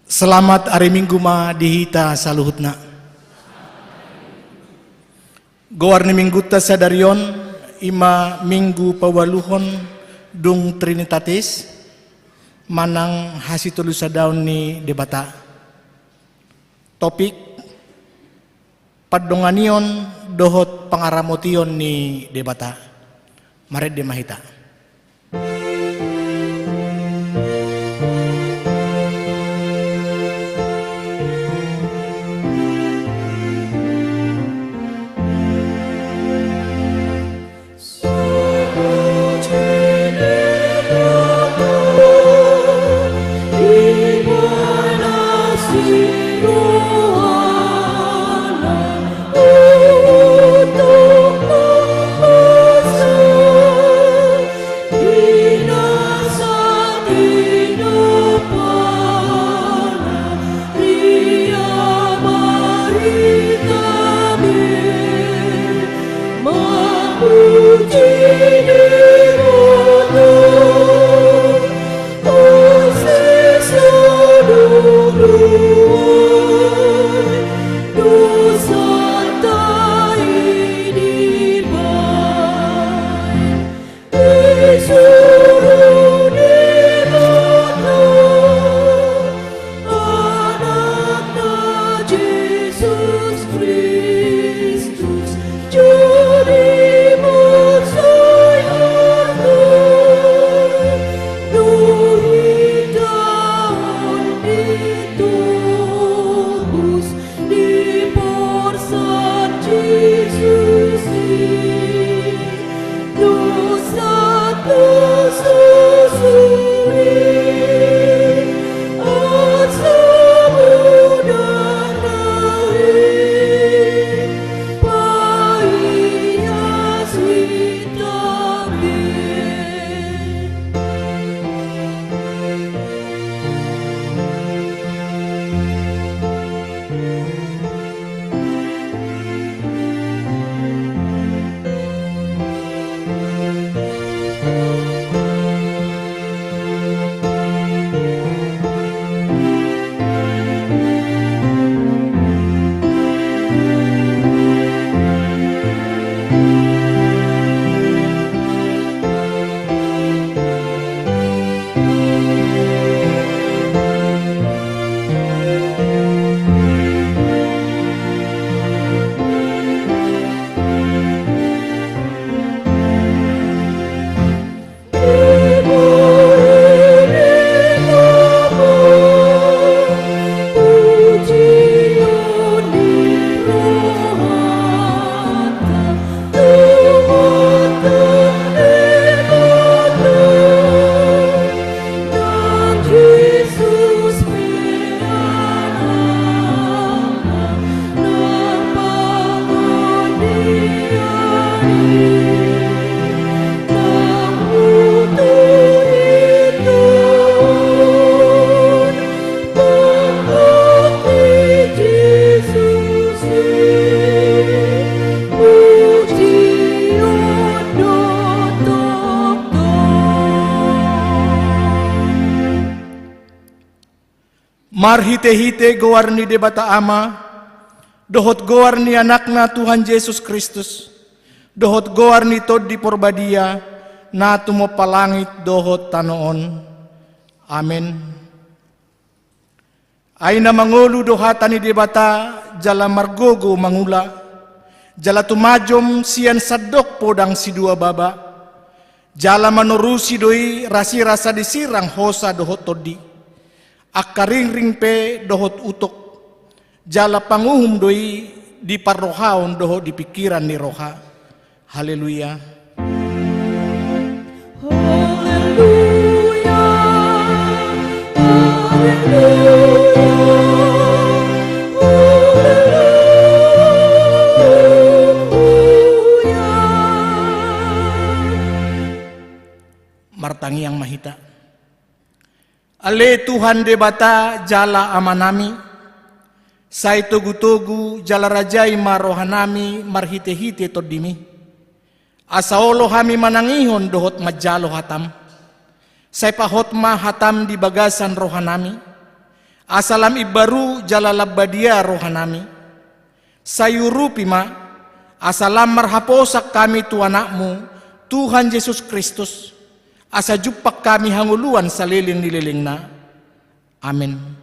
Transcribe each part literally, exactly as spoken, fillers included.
Selamat ari Minggu ma di hita saluhutna. Goar ni Minggunta sadari on, i ma Minggu paualuhon dung Trinitatis, manang hasitolusadaon ni Debata. Topik, pandonganion dohot pangaramotion ni Debata. Marende ma hita. Marhitehite goar ni Debata Ama, dohot goar ni Anakna Tuhan Jesus Kristus, dohot goar ni Tondi Porbadia, na tumompa langit dohot tano on. Amen. Ai na mangolu do hata ni Debata, jala margogo mangula, jala tumajom sian sandok podang sidua baba, jala manorusi do i rasirasa di sirang hosa dohot tondi, angka ringring pe dohot utok, jala panguhum do i di parrohaon dohot di pingkiran ni roha. Haleluya. Haleluya. Haleluya. Haleluya. Martangiang ma hita. Ale Tuhan Debata jala Amanami, sai togutogu jala rajai ma rohanami marhitehite Tondimi. Asa olo hami manangihon dohot manjalo hatam. Sai pahot ma hatam di bagasan rohanami. Asa lam imbaru jala lam badia rohanami. Sai urupi ma, asa lam marhaposan hami tu Anakmu, Tuhan Jesus Kristus, asa jumpang hami hangoluan saleleng ni lelengna. Amen.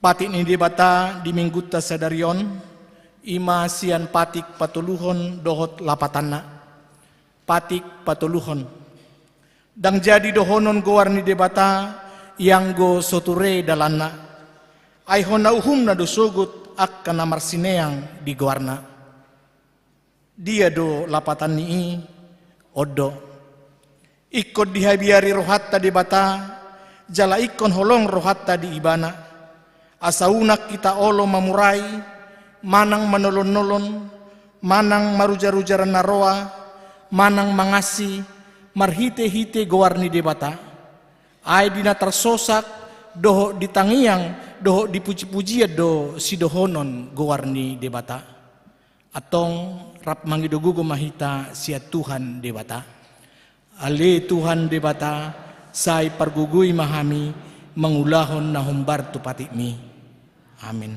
Patik ni Debata di Minggunta sadari on, i ma sian patik patoluhon dohot lapatanna. Patik patoluhon. Ndang jadi dohonon goar ni Debata, ianggo so ture dalanna. Ai hona uhumna do sogot angka na marsineang di goarna. Dia do lapatan ni i? On do. Ingkon dihabiari rohanta Debata, jala ingkon holong rohanta di Ibana. Asa unang hita olo mamurai, manang manolon-nolon, manang marujar-ujar na roa, manang mangansi, marhite-hite goar ni Debata. Ai di na tarsosak, dohot di tangiang, dohot di puji-pujian do sidohonon goar ni Debata. Antong rap mangido gogo ma hita sian Tuhan Debata. Ale Tuhan Debata, sai pargogoi ma hami mangulahon na hombar tu patikmi. Amin.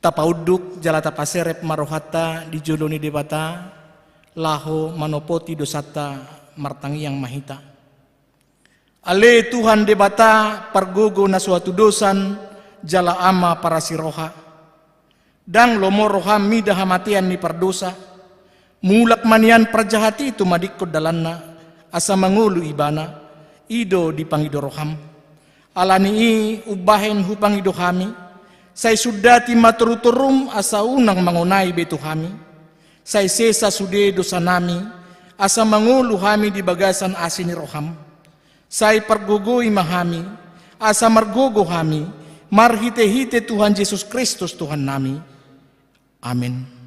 Tapaunduk jala tapaserep ma rohanta di jolo ni Debata, laho manopoti dosanta. Martangiang ma hita. Ale Tuhan Debata, pargogo na so hatudosan, jala Ama parasi roha. Ndang lomo roham mida hamatean ni pardosa. Mulak ma nian parjahat i tumadingkon dalanna, asa mangolu ibana. I do dipangido roham. Ala ni i umbahen hupangido hami, sai sundati ma torutorum asa unang mangonai be tu hami. Sai sesa sude dosanami, asa mangolu hami di bagasan asi ni roham. Sai pargogoi ma hami, asa margogo hami, Marhite-hite Tuhan Jesus Kristus Tuhannami. Amen.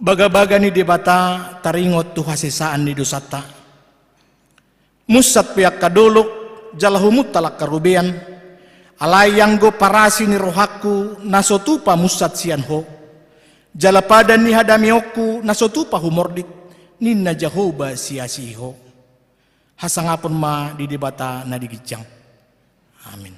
Bagabaga ni Debata taringot tu hasesaan ni dosanta. Munsat pe angka dolok, jala humuntal angka robean. Alai anggo parasi ni rohangku na so tupa munsat sian Ho, jala padan ni hadameonku na so tupa humordit, ninna Jahowa siasi Ho. Hasangapon ma di Debata na di ginjang. Amin.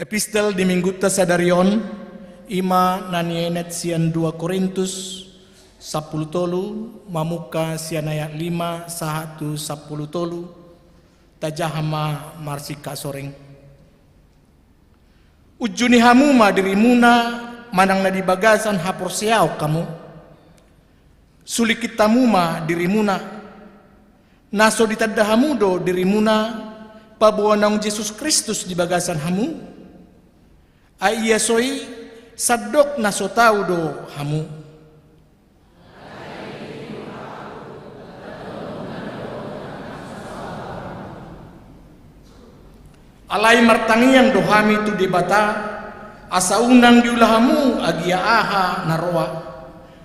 Epistel di minggunta sadari on, i ma na nienet sian dua Korintus sampulu tolu, mamungka sian ayat lima sahat tu sampulu tolu. Tajaha ma marsingkat soreng. Unjuni hamu ma dirimuna manang na di bagasan haporseaon hamu. Sulingkit hamu ma dirimuna. Na so ditanda hamu do dirimuna paboa naung Jesus Kristus di bagasan hamu? Ai ia so i, sandok na so tau do hamu. Alai martangiang do hami tu Debata, asa unang diula hamu agia aha na roa.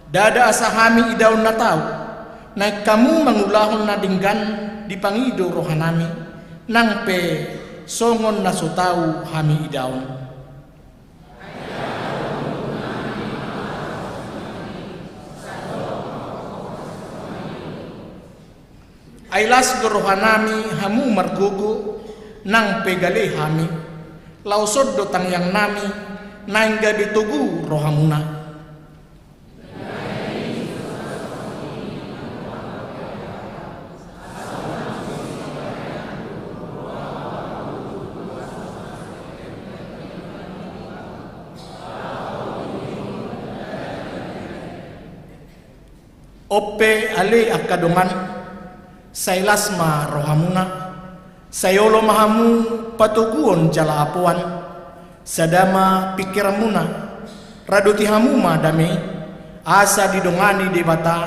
Ndada asa hami idaon na tau, naeng hamu mangulahon na denggan dipangido rohanami, Nang pe songon na so tau hami idaon. Ai las do rohanami hamu margogo, nang pe gale hami. Laos on do tangiangnami, naeng gabe togu rohamuna. On pe ale angka dongan, sai las ma rohamuna, sai olo ma hamu patoguon jala apoan, sada ma pingkiranmuna, radoti hamu ma dame, asa didongani Debata,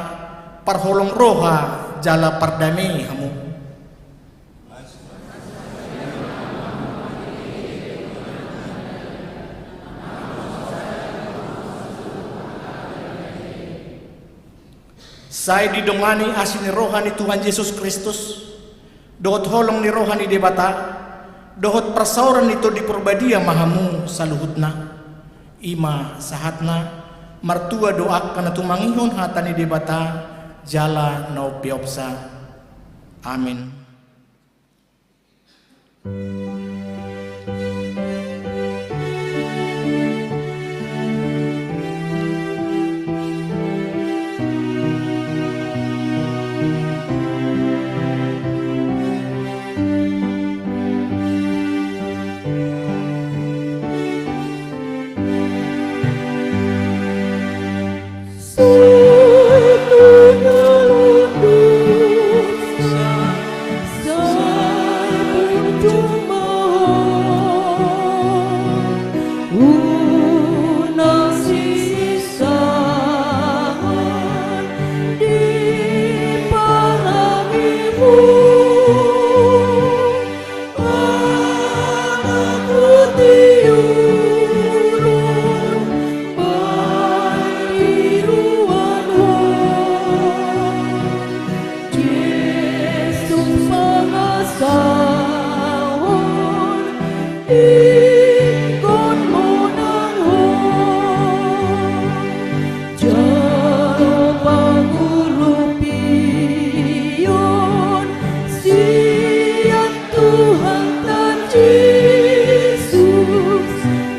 parholong roha jala pardame hamu. Sai didongani asi ni roha ni Tuhan Jesus Kristus, dohot holong ni roha ni Debata, dohot parsaoran ni Tondi Porbadia ma hamu saluhutna. I ma sahatna, martua do angka na tumangihon hata ni Debata, jala na umpeopsa. Amin. Jalo pangurupion sian Tuhanta Jesus,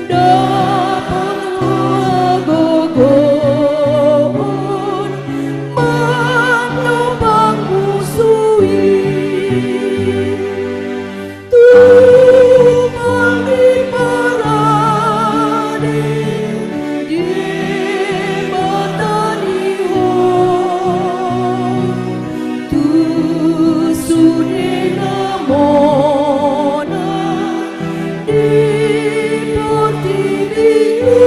dapot hagogoon manopang musu i. Tumpang ni parade Debata ni ho, tu sude na monang di portibi on.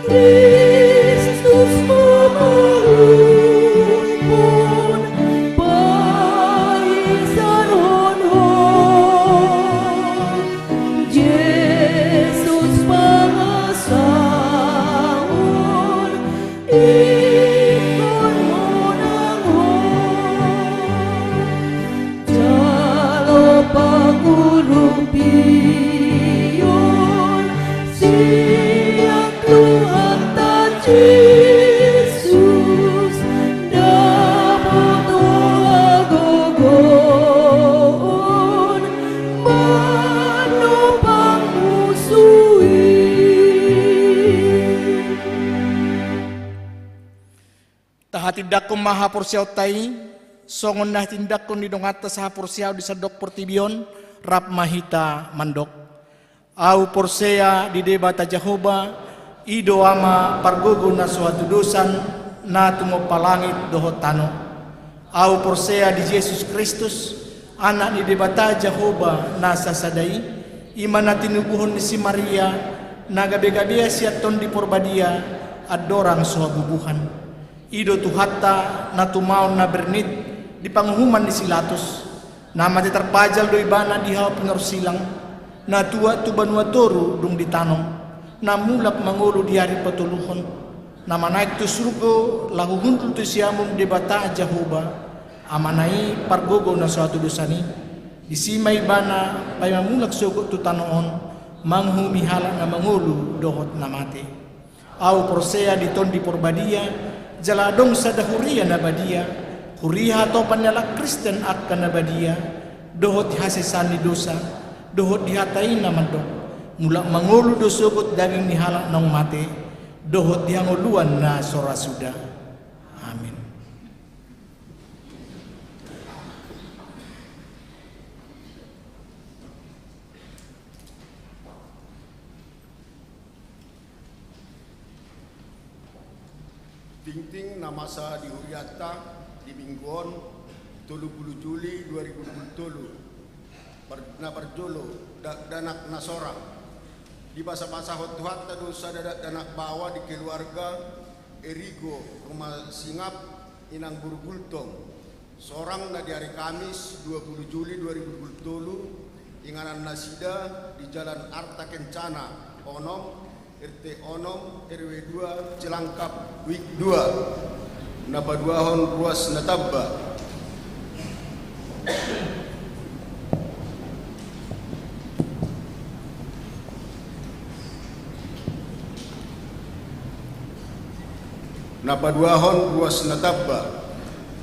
Kristus ma paruhon paisarhon ho, Jesus pangasahon ingkon monang ho. Jalo pangurupion sian Tuhanta Jesus, dapot hagogoon manopang musu i. Tahatindangkon ma haporseaonta i, songon na tindanghon ni donganta sahaporseaon di sandok portibi on, rap ma hita mandok. Ahu porsea di Debata Jahowa, i do Ama pargogo na so hatudosan, na tumompa langit dohot tano. Ahu porsea di Jesus Kristus, Anak ni Debata Jahowa na sasada i, i ma na tinubuhon ni si Maria, na gabe-gabean sian Tondi Porbadia, andorang so habubuhan. I do Tuhanta na tumaon na bernit di panguhuman ni si Latus, na mate tarpajal do ibana di hau pinorsilang, na tuat tu banua toru dung ditanom, na mulak mangolu di ari patoluhon, na manaek tu surgo laho hundul tu siamun Debata Jahowa, Amana i pargogo na so hatudosan i, disi ma ibana paima mulak sogot tu tano on, manguhumi halak na mangolu dohot na mate. Ahu porsea di Tondi Porbadia, jala adong sada huria na badia, huria hatopan ni halak Kristen angka na badia, dohot di hasesaan ni dosa, dohot di hata i na mandok, mulak mangolu do sogot daging ni halak naung mate, dohot di hangoluan na so ra suda. Amin. Tingting na masa di hurianta di minggu on, tolu pulu Juli dua ribu dua pulu tolu. Par-, na parjolo, dakdanak na sorang. Dibasabasahon Tuhanta do sada dakdanak baoa di keluarga Erigo Rumasingap, inang boru Gultom. Sorang na di ari Kamis, dua pulu Juli dua ribu dua pulu tolu, inganan nasida di Jalan Arta Kencana, onom, R T onom, R W dua, Cilangkap, Wik dua. Na paduahon ruas na tamba. Na paduahon ruas na tamba.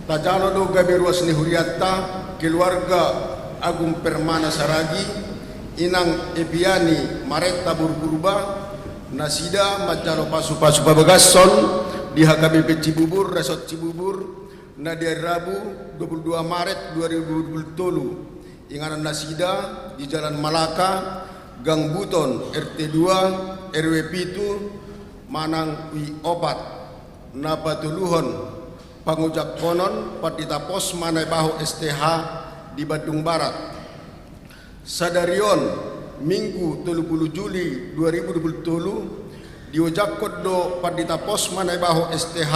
Tajalo do gabe ruas ni hurianta, keluarga Agung Permana Saragi, inang Epiani Maretta boru Purba, nasida manjalo pasupasu pabagason di H K B P Cibubur, Resort Cibubur, na di ari Rabu, dua pulu dua Maret dua ribu dua pulu tolu. Inganan nasida di Jalan Malaka, Gang Buton, R T dua, R W pitu, manang W opat. Na patoluhon pangojangkonon Pandita Posma Naibaho S T H di Bandung Barat. Sadari on, Minggu tolu pulu Juli dua ribu dua pulu tolu, diojangkon do Pandita Posma Naibaho S T H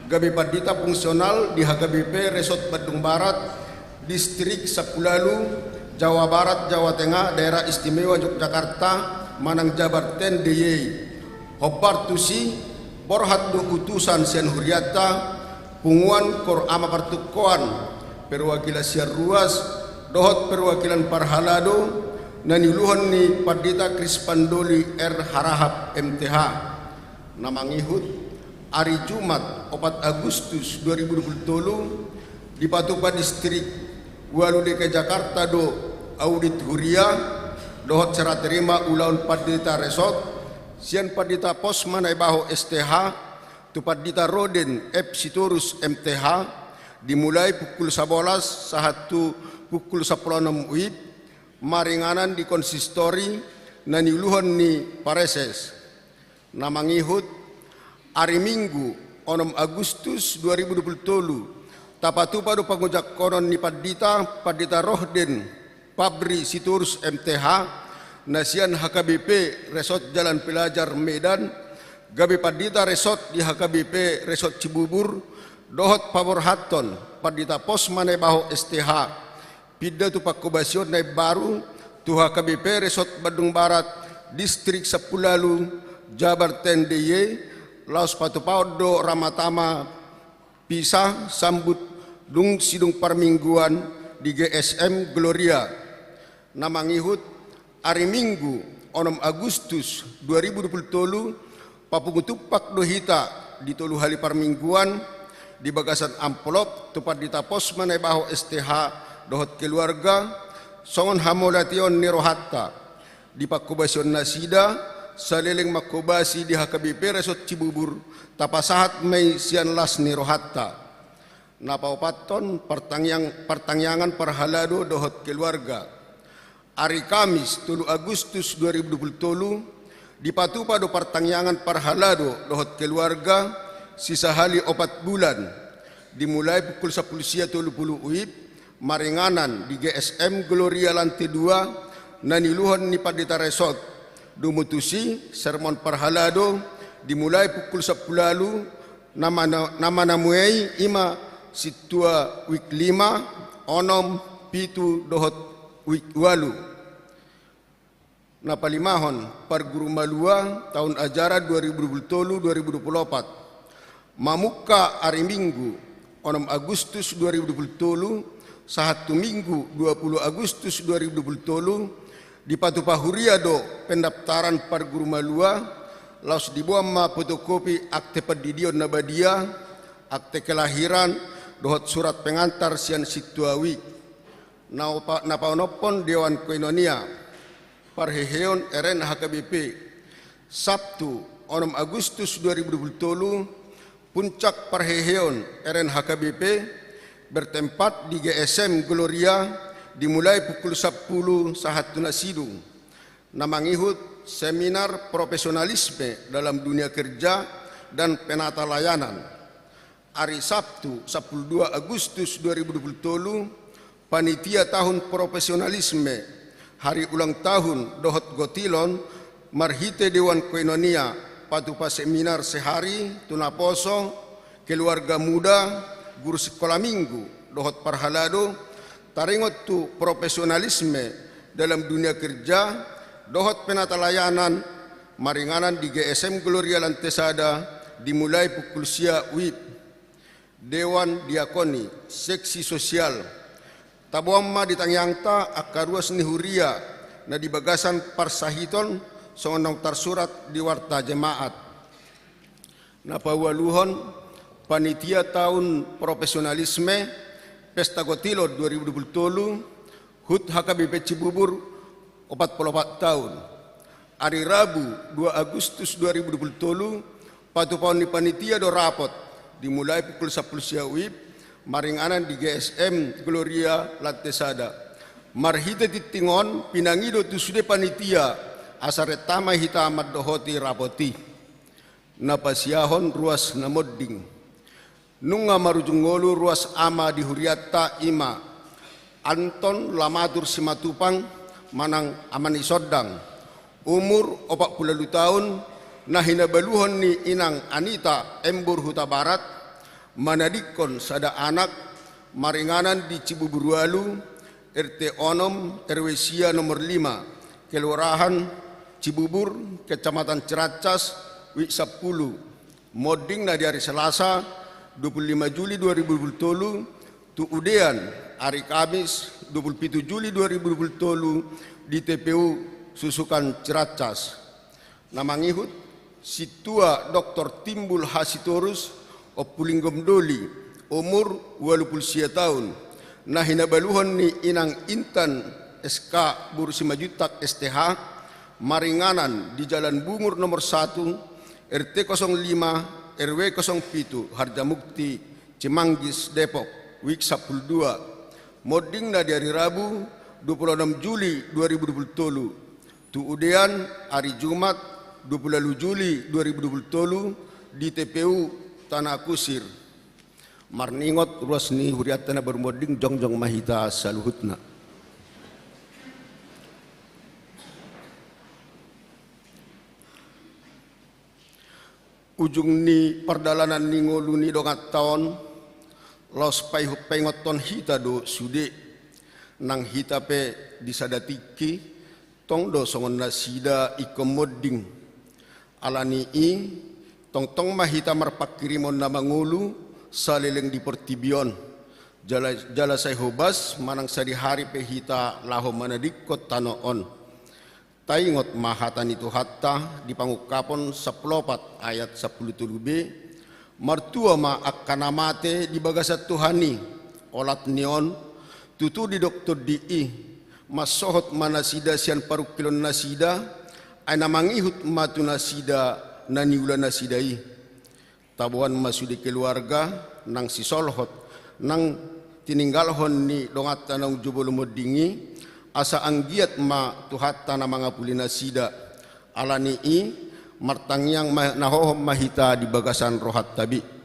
gabe pandita fungsional di H K B P Resort Bandung Barat, Distrik Sampulu Ualu, Jawa Barat, Jawa Tengah, Daerah Istimewa Yogyakarta, manang Jabar ten D I Y. Hombar tusi, borhat do utusan sian hurianta, punguan Kor Ama Partungkoan, perwakilan sian ruas, dohot perwakilan parhalado, na niuluhon ni Pandita Krispandoli R Harahap M T H. Na mangihut, ari Jumat, opat Agustus dua ribu dua pulu tolu, dipatupa Distrik Ualu D K I Jakarta do audit huria, dohot serah terima ulaon Pandita Resort, sian Pandita Posma Naibaho S T H, tu Pandita Roden F Sitorus M T H, dimulai pukul sabolas sahat tu pukul sampulu onom W I B, maringanan di konsistori na niuluhon ni Pareses. Na mangihut, ari Minggu, onom Agustus dua ribu dua pulu tolu, tapatupa do pangojangkonon ni Pandita, Pandita Rohden Fabri Sitorus M T H, na sian H K B P Resort Jalan Pelajar Medan, gabe Pandita Resort di H K B P Resort Cibubur, dohot paborhathon Pandita Posma Naibaho S T H, pinda tu pangkobasion na imbaru, tu H K B P Resort Bandung Barat, Distrik Sampulu Ualu, Jabar ten D I Y, laos patupaon do ramatama pisa sambut dung sidung parmingguan di G S M Gloria. Na mangihut, ari Minggu, onom Agustus dua ribu dua pulu tolu, papungu tumpak do hita di tolu hali parmingguan, di bagasan amplop tu Pandita Posma Naibaho S T H dohot keluarga, songon hamauliateon ni rohanta. Di pangkobasion nasida, saleleng mangkobasi di H K B P Resort Cibubur, tapasahat ma i sian las ni rohanta. Na paopathon, partangiang-, partangiangan parhalado dohot keluarga. Ari Kamis, tolu Agustus dua ribu dua pulu tolu, dipatupa do partangiangan parhalado dohot keluarga, sisahali opat bulan, dimulai pukul sampulu sia tolu pulu W I B, maringanan di G S M Gloria lantai dua, na niuluhon ni Pandita Resort. Domu tusi, sermon parhalado, dimulai pukul sampulu ualu, na mana-, na manamuei i ma sintua Wik lima, onom, pitu dohot Wik ualu. Na palimahon, parguru malua, taon ajaran dua ribu dua pulu tolu dua ribu dua pulu opat. Mamungka ari Minggu, onom Agustus dua ribu dua puluh tolu, sahat tu Minggu dua puluh Agustus dua ribu dua puluh tolu, dipatupa huria do pendaftaran parguru malua, laos diboan ma fotokopi akte pandidion na badia, akte kelahiran, dohot surat pengantar sian sintua ui. Na pa-, na paonomhon Dewan Koinonia, parheheon R N H K B P, Sabtu, onom Agustus dua ribu dua puluh tolu, puncak parheheon R N H K B P, bertempat di G S M Gloria, dimulai pukul sampulu sahat tu na sidung. Na mangihut seminar profesionalisme dalam dunia kerja dan penata layanan. Ari Sabtu, sampulu dua Agustus dua ribu dua puluh tolu, panitia tahun profesionalisme, hari ulang tahun dohot gotilon, marhite Dewan Koinonia, patupa seminar sehari tu naposo, keluarga muda, guru sikola minggu, dohot parhalado, taringot tu profesionalisme dalam dunia kerja, dohot penata layanan, maringanan di G S M Gloria Lante Sada, dimulai pukul sia wib. Dewan Diakoni, seksi sosial. Taboan ma di tangiangta angka ruas ni huria na di bagasan parsahiton songon naung tarsurat di warta jemaat. Na paualuhon, panitia tahun profesionalisme, pesta gotilon dua ribu dua puluh tolu, hut H K B P Cibubur, opat pulu opat taon. Ari Rabu, dua Agustus dua ribu dua puluh tolu, patupaon ni panitia do rapot, dimulai pukul sampulu sia wib, maringanan di G S M Gloria Lante Sada. Marhite tingting on, pinangido tu sude panitia, asa renta ma hita mandohoti rapot i. Na pasiahon ruas na monding. Nunga marujung ngolu ruas ama di hurianta, i ma Anton Lamatur Simatupang manang Ama ni Sondang, umur opat pulu ualu taon, na hinabaluhon ni inang Anita, Embur Hutabarat, manadingkon sada anak, maringanan di Cibubur ualu, R T onom, R W sia nomor lima, Kelurahan Cibubur, Kecamatan Ciracas, wib sampulu. Monding na di ari Selasa, dua pulu lima Juli dua ribu dua pulu tolu, tu udean, ari Kamis, dua pulu pitu Juli dua ribu dua pulu tolu, di T P U Susukan Ciracas. Na mangihut, Sintua Doktor Timbul Hasitorus, Ompu Linggom Doli, umur ualu pulu sia taon, na hinabaluhon ni inang Intan S K boru Simanjuntak S T H, maringanan di Jalan Bungur nomor satu, R T kosong lima, R W kosong pitu, Harjamukti, Cimanggis, Depok, wib sampulu dua. Monding na di ari Rabu, dua pulu onom Juli dua ribu dua pulu tolu. Tu udean, ari Jumat, dua pulu ualu Juli dua ribu dua pulu tolu, di T P U Tanah Kusir. Marningot ruas ni hurianta na baru monding, jongjong ma hita saluhutna. Ujung ni pardalanan ni ngolu ni donganta on, laos paihut paingothon hita do sude, nang hita pe di sada tingki, tong do songon nasida ingkon monding. Ala ni i, tongtong ma hita marpanghirimon na mangolu, saleleng di portibi on. Jala, jala sai hobas, manang sadihari pe hita laho manadingkon tano on. Taingot ma hata ni Tuhanta di Pangungkapon sampulu opat ayat sampulu tolu b, martua ma angka na mate di bagasan Tuhan i, olat ni on, tutu didok Tondi i, mansohot ma nasida sian parungkilon nasida, ai na mangihut ma tu nasida na niula nasida i. Taboan ma sude keluarga, nang sisolhot, nang tininggalhon ni donganta naung jumolo monding i, asa anggiat ma Tuhanta na mangapuli nasida. Ala ni i, martangiang ma, na hohom ma hita di bagasan rohanta be.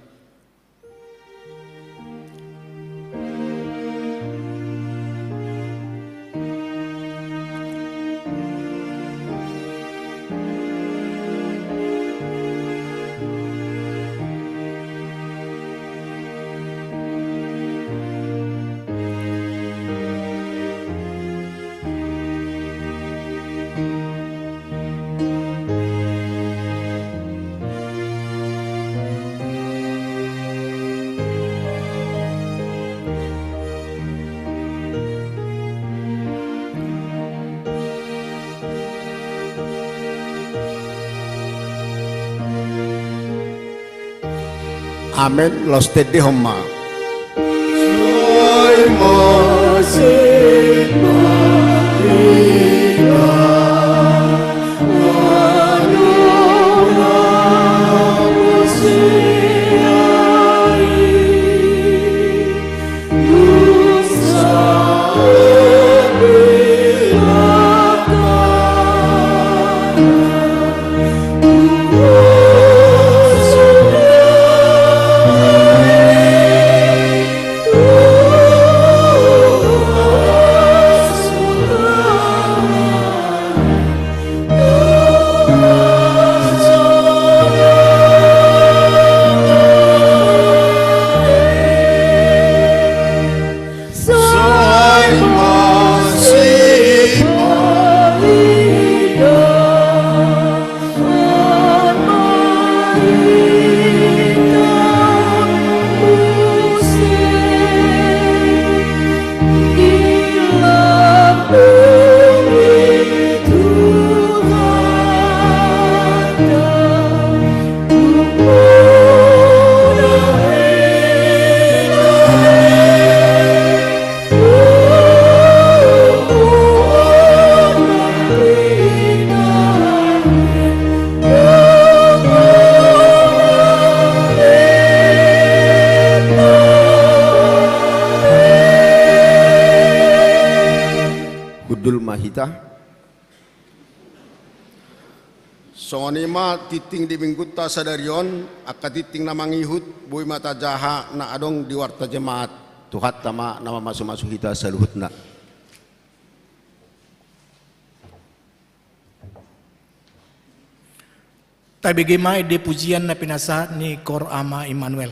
Amen. Laos tendehon ma. Hundul ma hita. Songon i ma tingting di minggunta sadari on, angka tingting na mangihut, boi ma tajaha na adong di warta jemaat. Tuhanta ma na mamasumasu hita saluhutna. Tabege ma ende pujian na pinasahat ni Koor Ama Immanuel.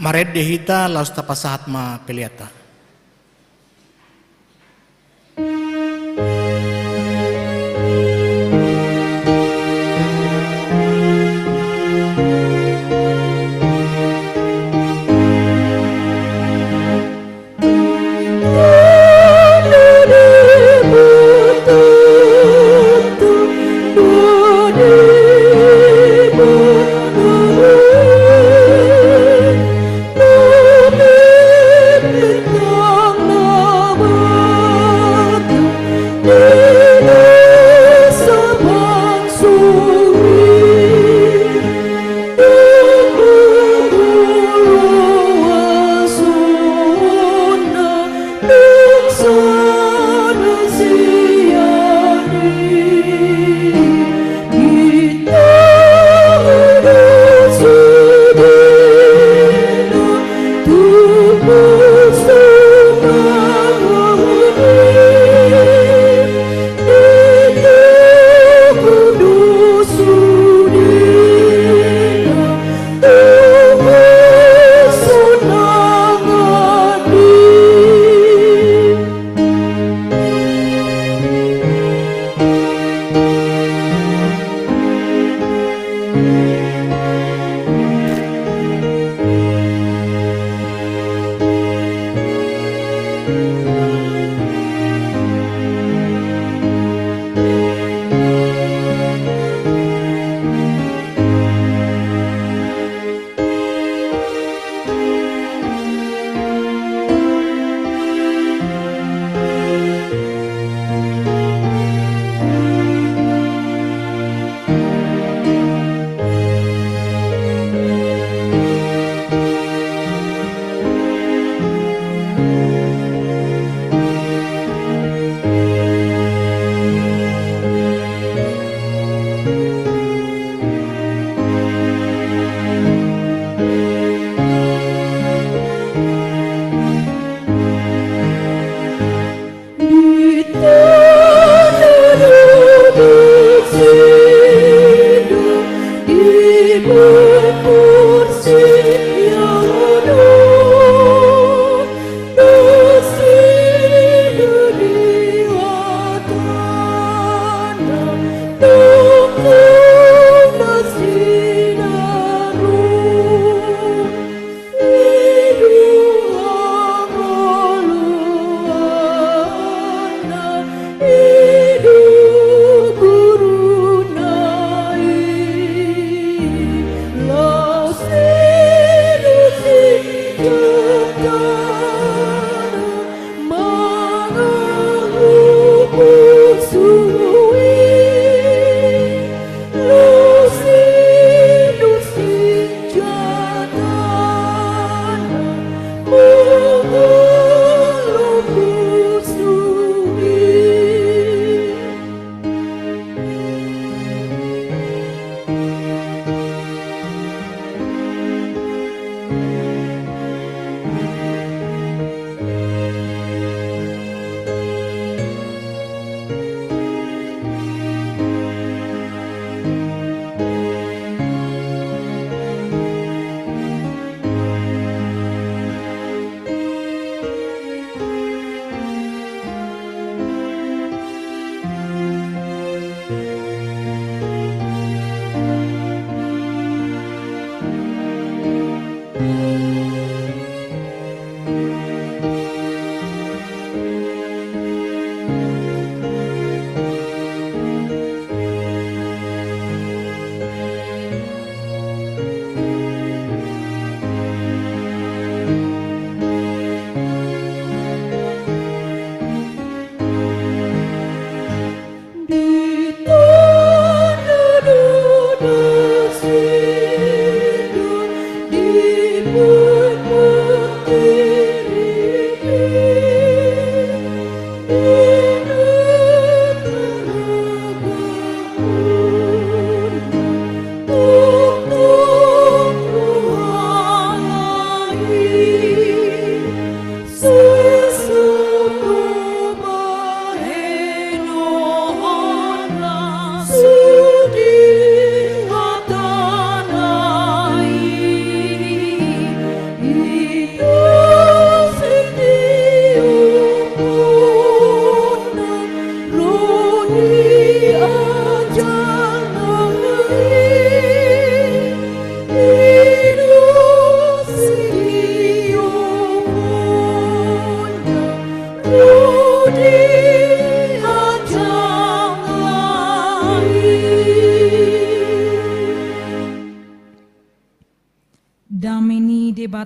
Marende hita, laos tapasahat ma peleanta.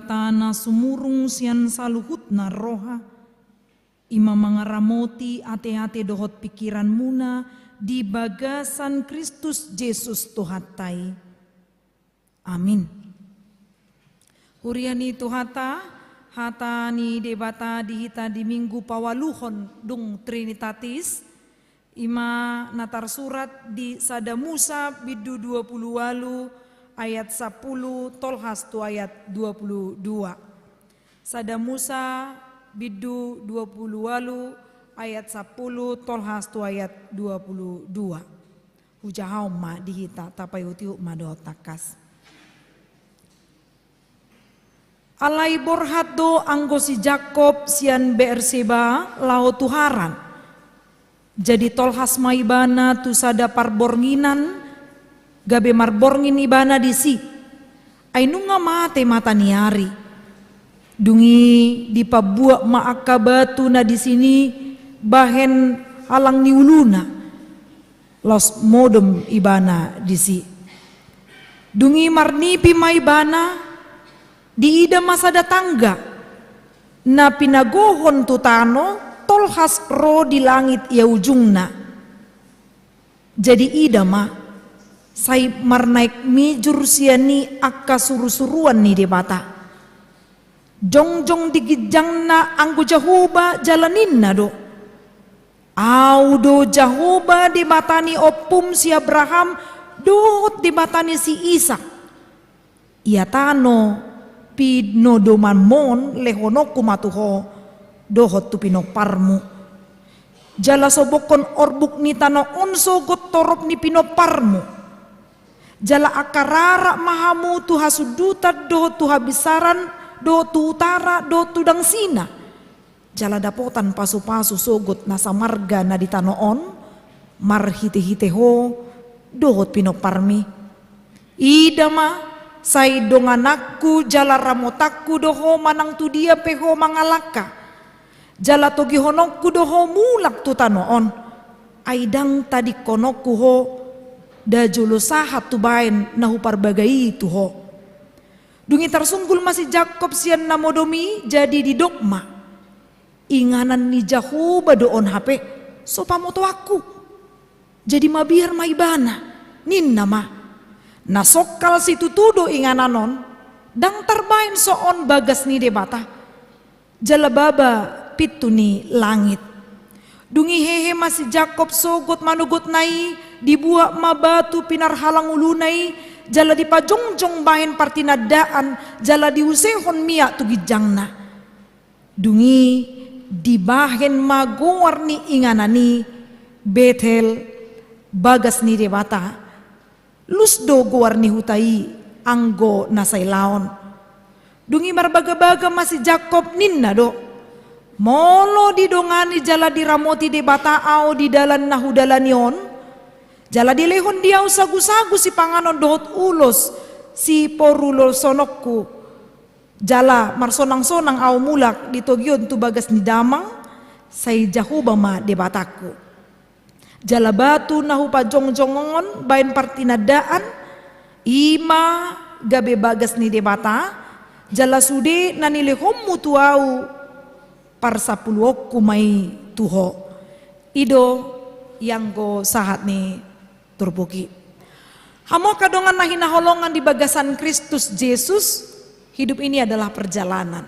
Debata na sumurung sian saluhutna roha, i ma mangaramoti ateate dohot pingkiranmuna di bagasan Kristus Jesus Tuhanta i. Amin. Huria ni Tuhanta, hata ni Debata di hita di Minggu paualuhon dung Trinitatis, i ma na tarsurat di Sada Musa bindu dua pulu ualu ayat sampulu tolhas tu ayat dua pulu dua. Sada Musa bindu dua pulu ualu ayat sampulu tolhas tu ayat dua pulu dua. Hujahahon ma di hita, tapaihutihut ma dohot tangkas. Alai borhat do anggo si Jakkob sian Beerseba laho tu Haran. Jadi tolhas ma ibana tu sada parbornginan, gabe marborngin ibana disi. Ai nunga mate mata ni ari. Dung i dipabuat ma angka batu na disi bahen halang ni uluna. Laos modom ibana disi. Dung i marnipi ma ibana, diida ma sada tangga na pinagohon tu tano, tolhas ro di langit ia ujungna. Jadi ida ma, sai marnaek mijur sian i angka surusuruan ni Debata. Jongjong di ginjangna anggo Jahowa jala ninna do: Ahu do Jahowa Debata ni ompum si Abraham dohot Debata ni si Isak. Ia tano pinodomanmon lehononku ma tu ho dohot tu pinomparmu. Jala sobokhon orbuk ni tano on sogot torop ni pinomparmu. Jala angka rarat ma hamu tu hasundutan dohot tu habinsaran, dohot tu utara dohot tu dangsina. Jala dapotan pasupasu sogot na samarga na di tano on, marhitehite ho dohot pinomparmi. Ida ma, sai dongananku jala ramotanku do ho manang tu dia pe ho mangalangka. Jala togihononku do ho mulak tu tano on. Ai ndang tadingkononku ho, nda jolo sahat hubaen na huparbaga i tu ho. Dung i tarsunggul ma si Jakkob sian na modom i, jadi didok ma: Inganan ni Jahowa do on hape, so pamotoanku. Jadi mabiar ma ibana, ninna ma: Na songkal situtu do inganan on, ndang tarbaen so on bagas ni Debata, jala baba pintu ni langit. Dung i hehe ma si Jakkob sogot manogotna i, dibuat ma batu pinarhalang uluna i, jala dipajongjong bahen partinandaan, jala diusehon miak tu ginjangna. Dung i dibahen ma goar ni inganan i Betel, bagas ni Debata. Lus do goar ni huta i anggo na sailaon. Dung i marbagabaga ma si Jakkob, ninna do: Molo didongani jala diramoti Debata ahu di dalan na hudalani on, jala dilehon di ahu sagusagu sipanganon dohot ulos siporulosononku, jala marsonangsonang ahu mulak di togi on tu bagas ni damang, sai Jahowa ma Debatangku. Jala batu na hupajongjong on baen partinandaan, i ma gabe bagas ni Debata, jala sude na nilehonmu tu ahu, parsampuluonku ma i tu ho. I do ianggo sahat ni turpuk i. Hamu angka dongan na hinaholongan di bagasan Kristus Jesus, hidup ini adalah perjalanan.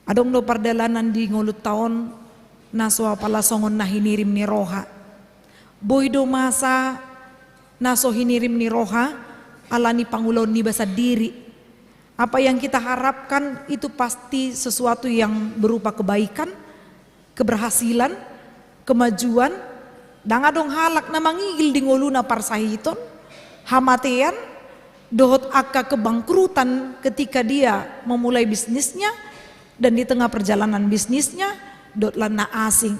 Adong do pardalanan di ngolunta on na so apala songon na hinirim ni roha. Boi do masa na so hinirim ni roha ala ni pangulaon niba sandiri. Apa yang kita harapkan itu pasti sesuatu yang berupa kebaikan, keberhasilan, kemajuan. Ndang adong halak na mangigil di ngoluna parsahiton, hamatean, dohot angka kebangkrutan ketika dia memulai bisnisnya dan di tengah perjalanan bisnisnya dohot lan na asing.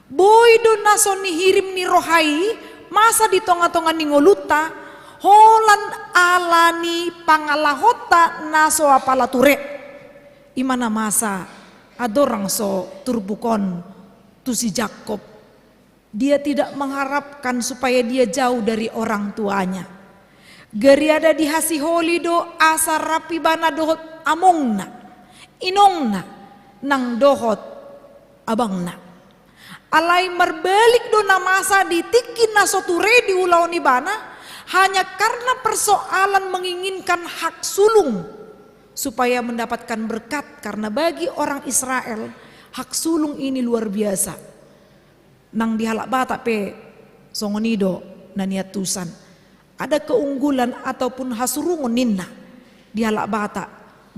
Boi do na so nihirim ni roha i masa di tongatonga ni ngolunta, holan ala ni pangalahonta na so apala ture. I ma na masa andorang so turpuk on tu si Jakkob. Dia tidak mengharapkan supaya dia jauh dari orang tuanya. Gariada dihasiholi do asa rap ibana dohot amongna, inongna, nang dohot abangna. Alai marbalik do na masa di tingki na so ture diulahon ibana, hanya karena persoalan menginginkan hak sulung supaya mendapatkan berkat, karena bagi orang Israel hak sulung ini luar biasa. Nang di halak Batak pe songon i do na niantusan. Ada keunggulan ataupun hasurungon ninna di halak Batak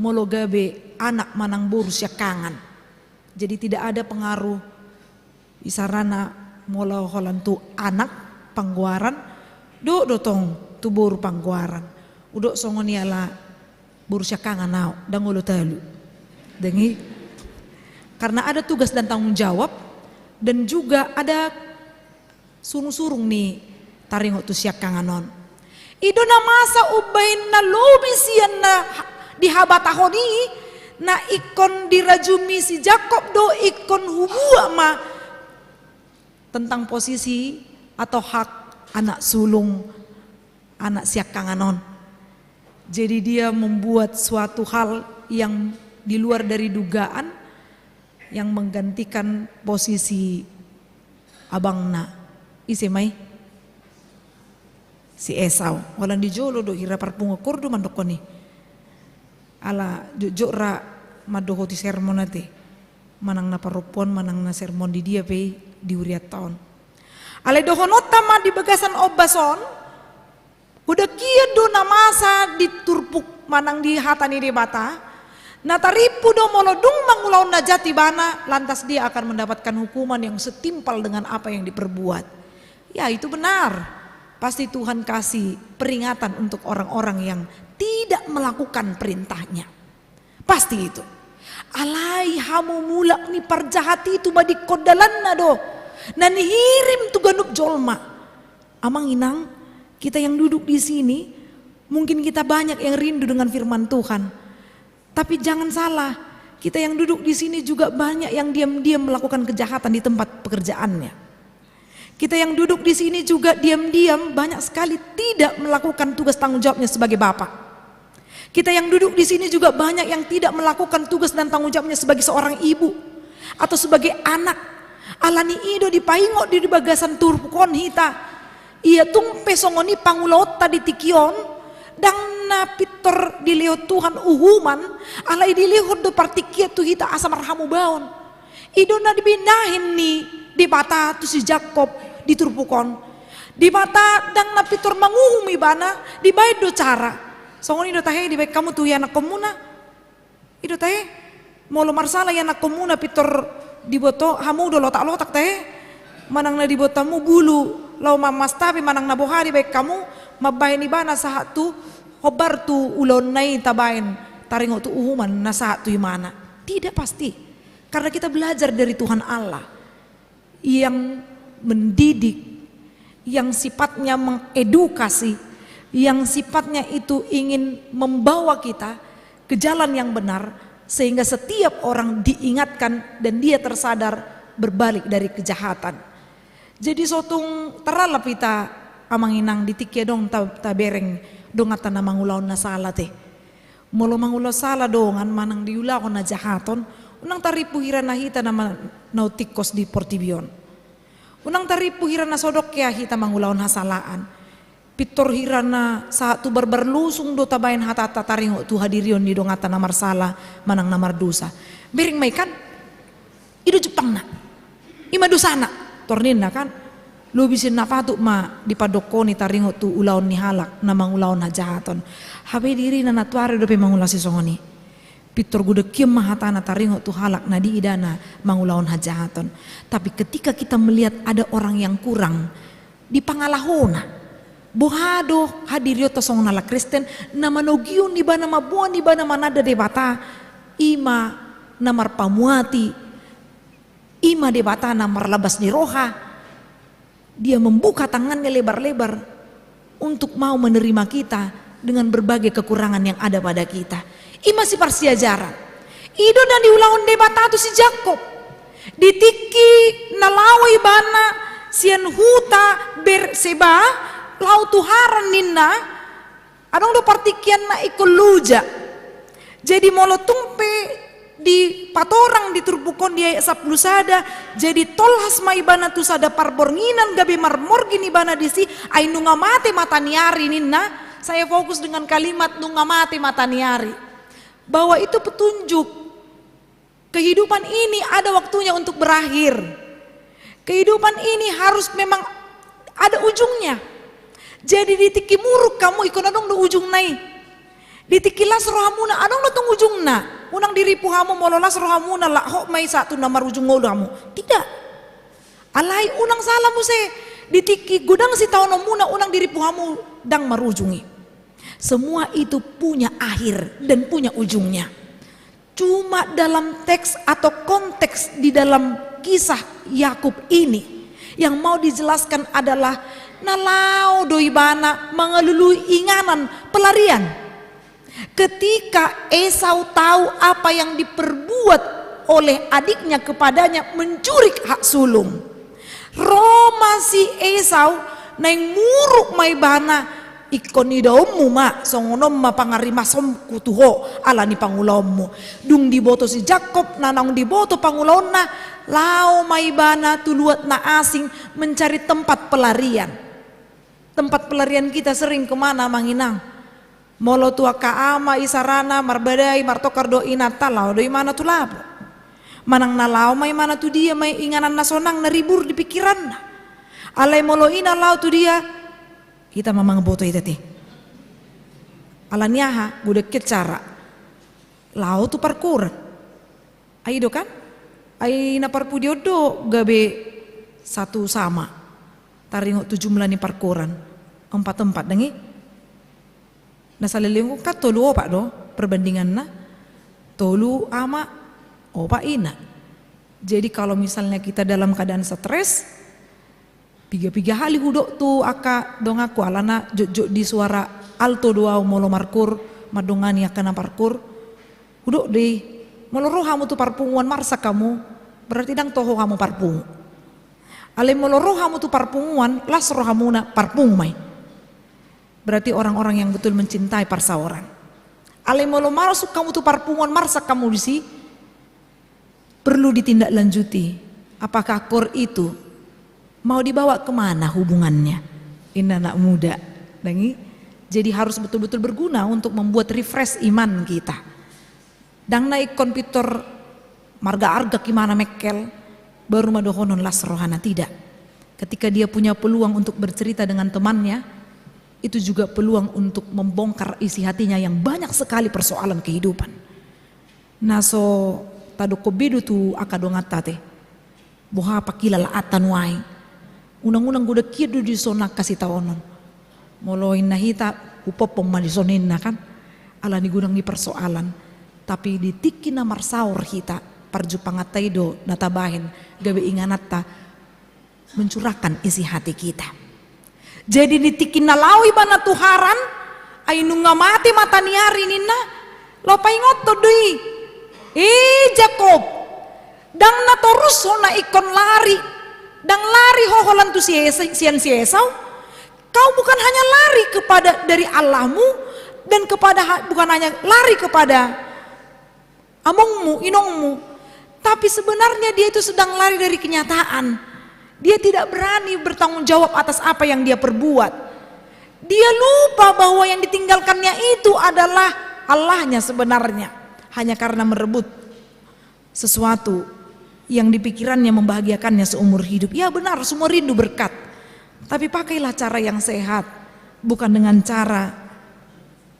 molo gabe anak manang boru siangkangan. Jadi tidak ada pengaruh isarana molo holan tu anak panggoaran, dohot do tong tu boru panggoaran. Udok songon i ala boru siangkangan au, ndang olo talu. Dengki. Karena ada tugas dan tanggung jawab, dan juga ada surung-surung ni taringot tu siangkangan on. I do na masa umbahen na lobi sian na ha-, dihabatahon i, na ingkon dirajumi si Jakob do ingkon hubuat ma tentang posisi atau hak anak sulung, anak siangkangan on. Jadi dia membuat suatu hal yang di luar dari dugaan, yang menggantikan posisi abangna. Ise ma i? Si Esau. Holan di jolo do hira parpungu, kor do mandokkon i. Ala jotjot ra mandohoti sermon ate. Manang na parompuan, manang na sermon di dia pe i di hurianta on. Alai dohononta ma di bagasan ombas on, godang hian do na masa di turpuk manang di hata ni Debata, na tarimpu do molo dung mangulahon na jat ibana, lantas dia akan mendapatkan hukuman yang setimpal dengan apa yang diperbuat. Ya, itu benar. Pasti Tuhan kasih peringatan untuk orang-orang yang tidak melakukan perintah-Nya. Pasti itu. Alai hamumulak ni parjahat i tumadingkon dalanna do na nihirim tu ganup jolma. Amang inang, kita yang duduk di sini, mungkin kita banyak yang rindu dengan firman Tuhan. Tapi jangan salah, kita yang duduk di sini juga banyak yang diam-diam melakukan kejahatan di tempat pekerjaannya. Kita yang duduk di sini juga diam-diam banyak sekali tidak melakukan tugas tanggung jawabnya sebagai bapak. Kita yang duduk di sini juga banyak yang tidak melakukan tugas dan tanggung jawabnya sebagai seorang ibu atau sebagai anak. Alani i do dipaingot di bagasan turpuk on hita. Ia tung pe songon i pangulaonta di tingki on, ndang na pintor dilehon Tuhan uhuman, alai dilehon do partingkian tu hita asa marhamubaon. I do na binahen ni Debata tu si Jakob di turpuk on. Debata ndang na pintor manguhum ibana, dibaen do cara. Songon i do tahe dibaen hamu tu ianakkonmuna. I do tahe, molo marsala ianakkonmuna pintor diboto, hamu do lotak-lotak tahe. Manang na diboto hamu bulu, laho mamasta pe manang na boha dibaen hamu, mambaen ibana sahat tu hombar tu ulaonna i tabaen taringot tu uhuman na sahat tu imana. Tidak pasti. Karena kita belajar dari Tuhan Allah yang mendidik, yang sifatnya mengedukasi, yang sifatnya itu ingin membawa kita ke jalan yang benar, sehingga setiap orang diingatkan dan dia tersadar berbalik dari kejahatan. Jadi so tung taralap hita amang inang di tingki adong ta-, tabereng donganta na mangulahon na sala te. Molo mangulahon sala dongan manang diulahon na jahat on, unang tarimpu hira na hita na ma-, na tingkos di portibi on. Unang tarimpu hira na so dok hea hita mangulahon hasalaan. Pintor hira na sahat tu barbar lusung do tabaen hatanta taringot tu hadirion ni donganta na marsala manang na mardosa. Bereng ma i kan? I do jumpangna. I ma dosana. Tor ninna kan? Lobi sian na patut ma dipadokkon i taringot tu ulaon ni halak na mangulahon hajahaton. Hape dirina nantoari dope mangulahon sisongon i. Pintor godang hian ma hatana taringot tu halak na diidana mangulahon hajahaton. Tapi ketika kita melihat ada orang yang kurang, di pangalahona. Boha do hadirionta songon halak Kristen, na manogihon ibana, mamboan ibana mananda Debata, i ma na marpamuati, i ma Debata na marlambas ni roha. Dia membuka tangannya lebar-lebar untuk mau menerima kita dengan berbagai kekurangan yang ada pada kita. I ma siparsiajaran. I do na niulahon Debata tu si Jakob. Di tingki na laho ibana sian huta Berseba, laho tu Haran ninna, adong do partingkian na ingkon loja. Jadi molo tung pe dipatorang di turpuk on di ayat sampulu sada, jadi tolhas ma ibana tu sada parbornginan gabe marborngin ibana disi, ai nunga mate mataniari ninna. Saya fokus dengan kalimat nunga mate mataniari, bahwa itu petunjuk. Kehidupan ini ada waktunya untuk berakhir. Kehidupan ini harus memang ada ujungnya. Jadi di tingki muruk hamu, ingkon adong do ujungna i. Di tingki las rohamuna, adong do tong ujungna. Unang diripu hamu, molo las rohamuna, laho ma i sahat tu na marujung ngolu hamu. Tidak. Alai unang sala muse, di tingki godang sitaononmuna, unang diripu hamu, ndang marujung i. Semua itu punya akhir dan punya ujungnya. Cuma dalam teks atau konteks di dalam kisah Yakub ini, yang mau dijelaskan adalah na laho do ibana mangalului inganan pelarian. Ketika Esau tahu apa yang diperbuat oleh adiknya kepadanya, mencuri hak sulung. Ro ma si Esau, naeng muruk ma ibana, ingkon idaonmu ma, songon on ma pangarimasonku tu ho ala ni pangulaonmu. Dung diboto si Jakkob na naung diboto pangulaonna, laho ma ibana tu luat na asing mencari tempat pelarian. Tempat pelarian kita sering kemana, Amang Inang? Molo tu angka ama isarana marbadai martongkar dohot inanta, laho do imana tu lapo. Manang na laho ma imana tu dia ma i, inganan na sonang na ribur di pikiranna. Alai molo ina laho tu dia, hita ma mangaboto hita te. Ala ni aha? Godang hian cara. Laho tu parkoran. Ai do kan? Ai na parpudi on do gabe satu sama. Taringot tu jumlah ni parkoran. Empat-empat, ndang i? Na saleleng on kan tolu opat do perbandinganna. Tolu ama, opat ina. Jadi kalau misalnya kita dalam keadaan stres, piga-piga hali hudok tu angka donganku, alana jotjot di suara alto do au molo markoor, mandongani angka na parkoor. Hudok do i, molo ro hamu tu parpunguan marsak hamu, berarti ndang toho hamu parpungu. Alai molo ro hamu tu parpunguan, las rohamuna, parpungu ma i. Berarti orang-orang yang betul mencintai parsaoran. Alai molo masuk hamu tu parpunguan marsak hamu disi, perlu ditindaklanjuti. Apakah koor itu mau dibawa kemana hubungannya? Inna anak muda, ndang i? Jadi harus betul-betul berguna untuk membuat refresh iman kita. Ndang na ingkon pintor margaargak imana mengkel, baru ma dohonon las rohana, tidak. Ketika dia punya peluang untuk bercerita dengan temannya, itu juga peluang untuk membongkar isi hatinya yang banyak sekali persoalan kehidupan. Na so tadokkon be do tu angka donganta te. Boha pangkilalaanta nuaeng. Unang-unang godang hian do dison angka sitaonon. Molo inna hita, hupompong ma dison inna kan. Ala ni godang ni persoalan. Tapi di tingki na marsaor hita, parjumpanganta i do na tabahen gabe ingananta mencurahkan isi hati kita. Jadi di tingki na laho ibana tu Haran, ai nunga mate mataniari ninna, laho paingothon do i. Eh Jakkob, ndang na torus ho na ingkon lari, ndang lari ho holan tu si Esa-, sian si Esau. Kau bukan hanya lari kepada, dari Allahmu, dan kepada ha-, bukan hanya lari kepada amongmu, inongmu. Tapi sebenarnya dia itu sedang lari dari kenyataan. Dia tidak berani bertanggung jawab atas apa yang dia perbuat. Dia lupa bahwa yang ditinggalkannya itu adalah Allahnya sebenarnya. Hanya karena merebut sesuatu yang di pikirannya membahagiakannya seumur hidup. Ya benar, semua rindu berkat. Tapi pakailah cara yang sehat, bukan dengan cara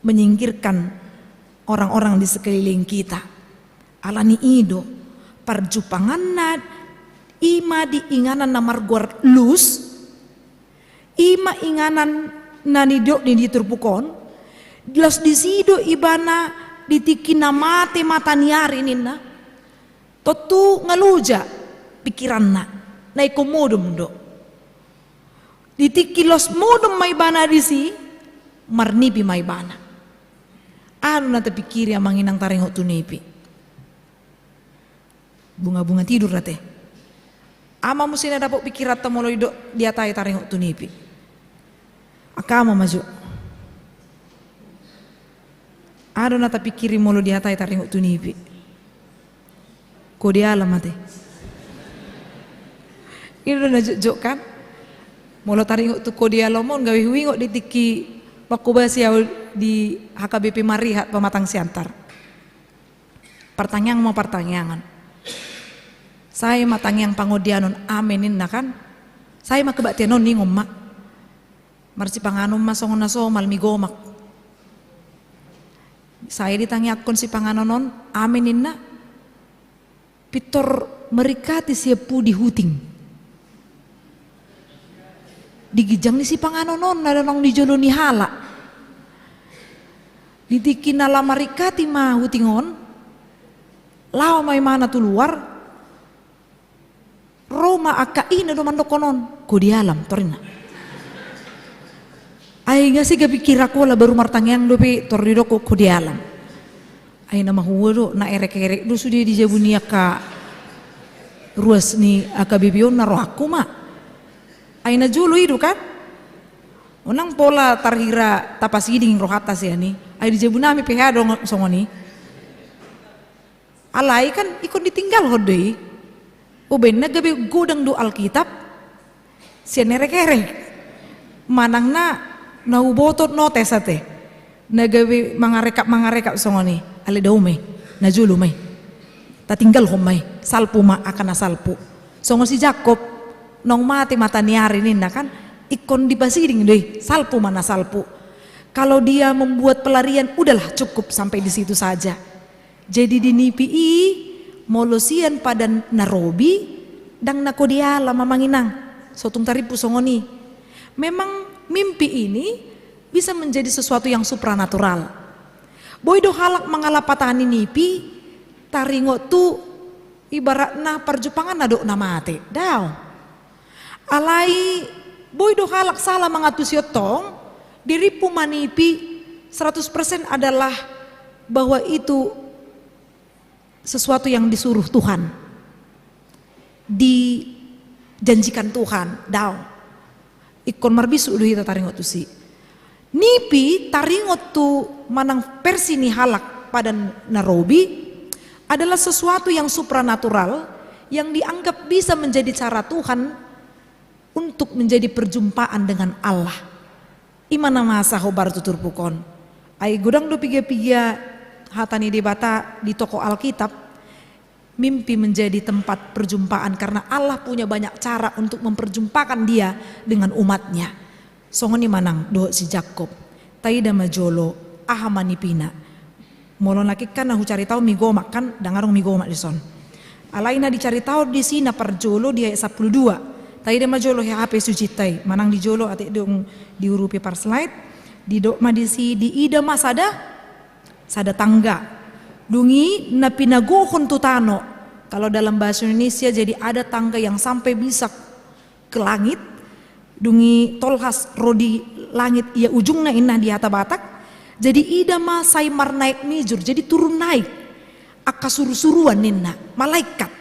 menyingkirkan orang-orang di sekeliling kita. Ala ni i do, parjumpanganna i ma di inganan na margoar Luz, i ma inganan na nidok ni di turpuk on, laos disi do ibana di tingki na mate mataniari ninna, tontu nga loja pikiranna, na ingkon modom do. Di tingki laos modom ma ibana disi, marnipi ma ibana. Aha do na tapikiri amang inang taringot tu nipi? Bunga-bunga tidur ate. Aha ma muse na dapot pikiranta molo didok diatai taringot tu nipi? Angka ama ma jo. Aha do na tapingkiri molo dihatai taringot tu nipi? Kode alam ate. I do na jotjot kan? Molo taringot tu kode alam on gabe huingot di tingki mangkobasi au di H K B P Marihat Pematang Siantar. Partangiangan ma partangiangan. Sai ma tangiang pangondianon, amen ninna kan? Sai ma kebaktian on, ningon ma. Marsipanganon ma songon na somal, mi gomak. Sai ditangiangkon sipanganon on, amen ninna. Pintor meringkati sian pudi huting. Di ginjang ni sipanganon on na naung di jolo ni halak. Di tingki na laho maringkati ma huting on, laho ma imana tu luar, ro ma angka ina do mandokkon on, kode alam, tor ninna. Ai nga sega pingkiran holan, baru martangiang dope tor didok kode alam. Ai na mahua do, na erek-erek do sude di jabu ni angka ruas ni H K B P on na rohangku ma. Ai na jolo i do kan? Unang pola tarhira tapasiding rohanta sian i. Ai di jabu nami pe hea do songon i. Alai kan ingkon ditinggalhon do i. Umbahen na gabe godang do Alkitab sian erek-erek. Manang na, na huboto notes ate. Na gabe mangarekap-mangarekap songon i. Alai dao ma i. Na jolo ma i. Tatinggalhon ma i. Salpu ma angka na salpu. Songon si Jakkob. Naung mate mataniari ninna kan. Ingkon dipasiding do i. Salpu ma na salpu. Kalau dia membuat pelarian, udahlah, cukup sampai di situ saja. Jadi di nipi i, molo sian padan na robi, ndang na kode alam amang inang. So tung tarimpu songon i. Memang mimpi ini bisa menjadi sesuatu yang supranatural. Boi do halak mangalapatani nipi, taringot tu ibaratna parjumpanganna dohot na mate. Dao. Alai boi do halak salah mangantusi on tong, dirimpu ma nipi, seratus persen adalah bahwa itu sesuatu yang disuruh Tuhan, dijanjikan Tuhan, dao. Ingkon marbisuk do hita taringot tusi. Nipi taringot tu manang versi ni halak padan na robi adalah sesuatu yang supranatural yang dianggap bisa menjadi cara Tuhan untuk menjadi perjumpaan dengan Allah. I ma na masa hombar tu turpuk on. Ai godang do piga-piga hata ni Debata di tokoh Alkitab, mimpi menjadi tempat perjumpaan karena Allah punya banyak cara untuk memperjumpakan dia dengan umatnya. Songon i ma nang dohot si Jakkob. Taida ma jolo, aha ma nipina. Molo nangkin kan na hucaritahon mi gomak kan, ndang adong mi gomak dison. Alai na dicaritahon disi na parjolo di ayat sampulu dua. Taida ma jolo hea hape sucinta i, manang di jolo ate dung diurupi par slide. Didok ma disi, diida ma sada, sada tangga. Dung i na pinagohon tu tano. Kalau dalam bahasa Indonesia jadi ada tangga yang sampai bisa ke langit, dung i tolhas ro di langit ia ujungna ninna di hata Batak. Jadi ida ma sai marnaek mijur, jadi turun naik. Angka suru-suruan ninna, malaikat.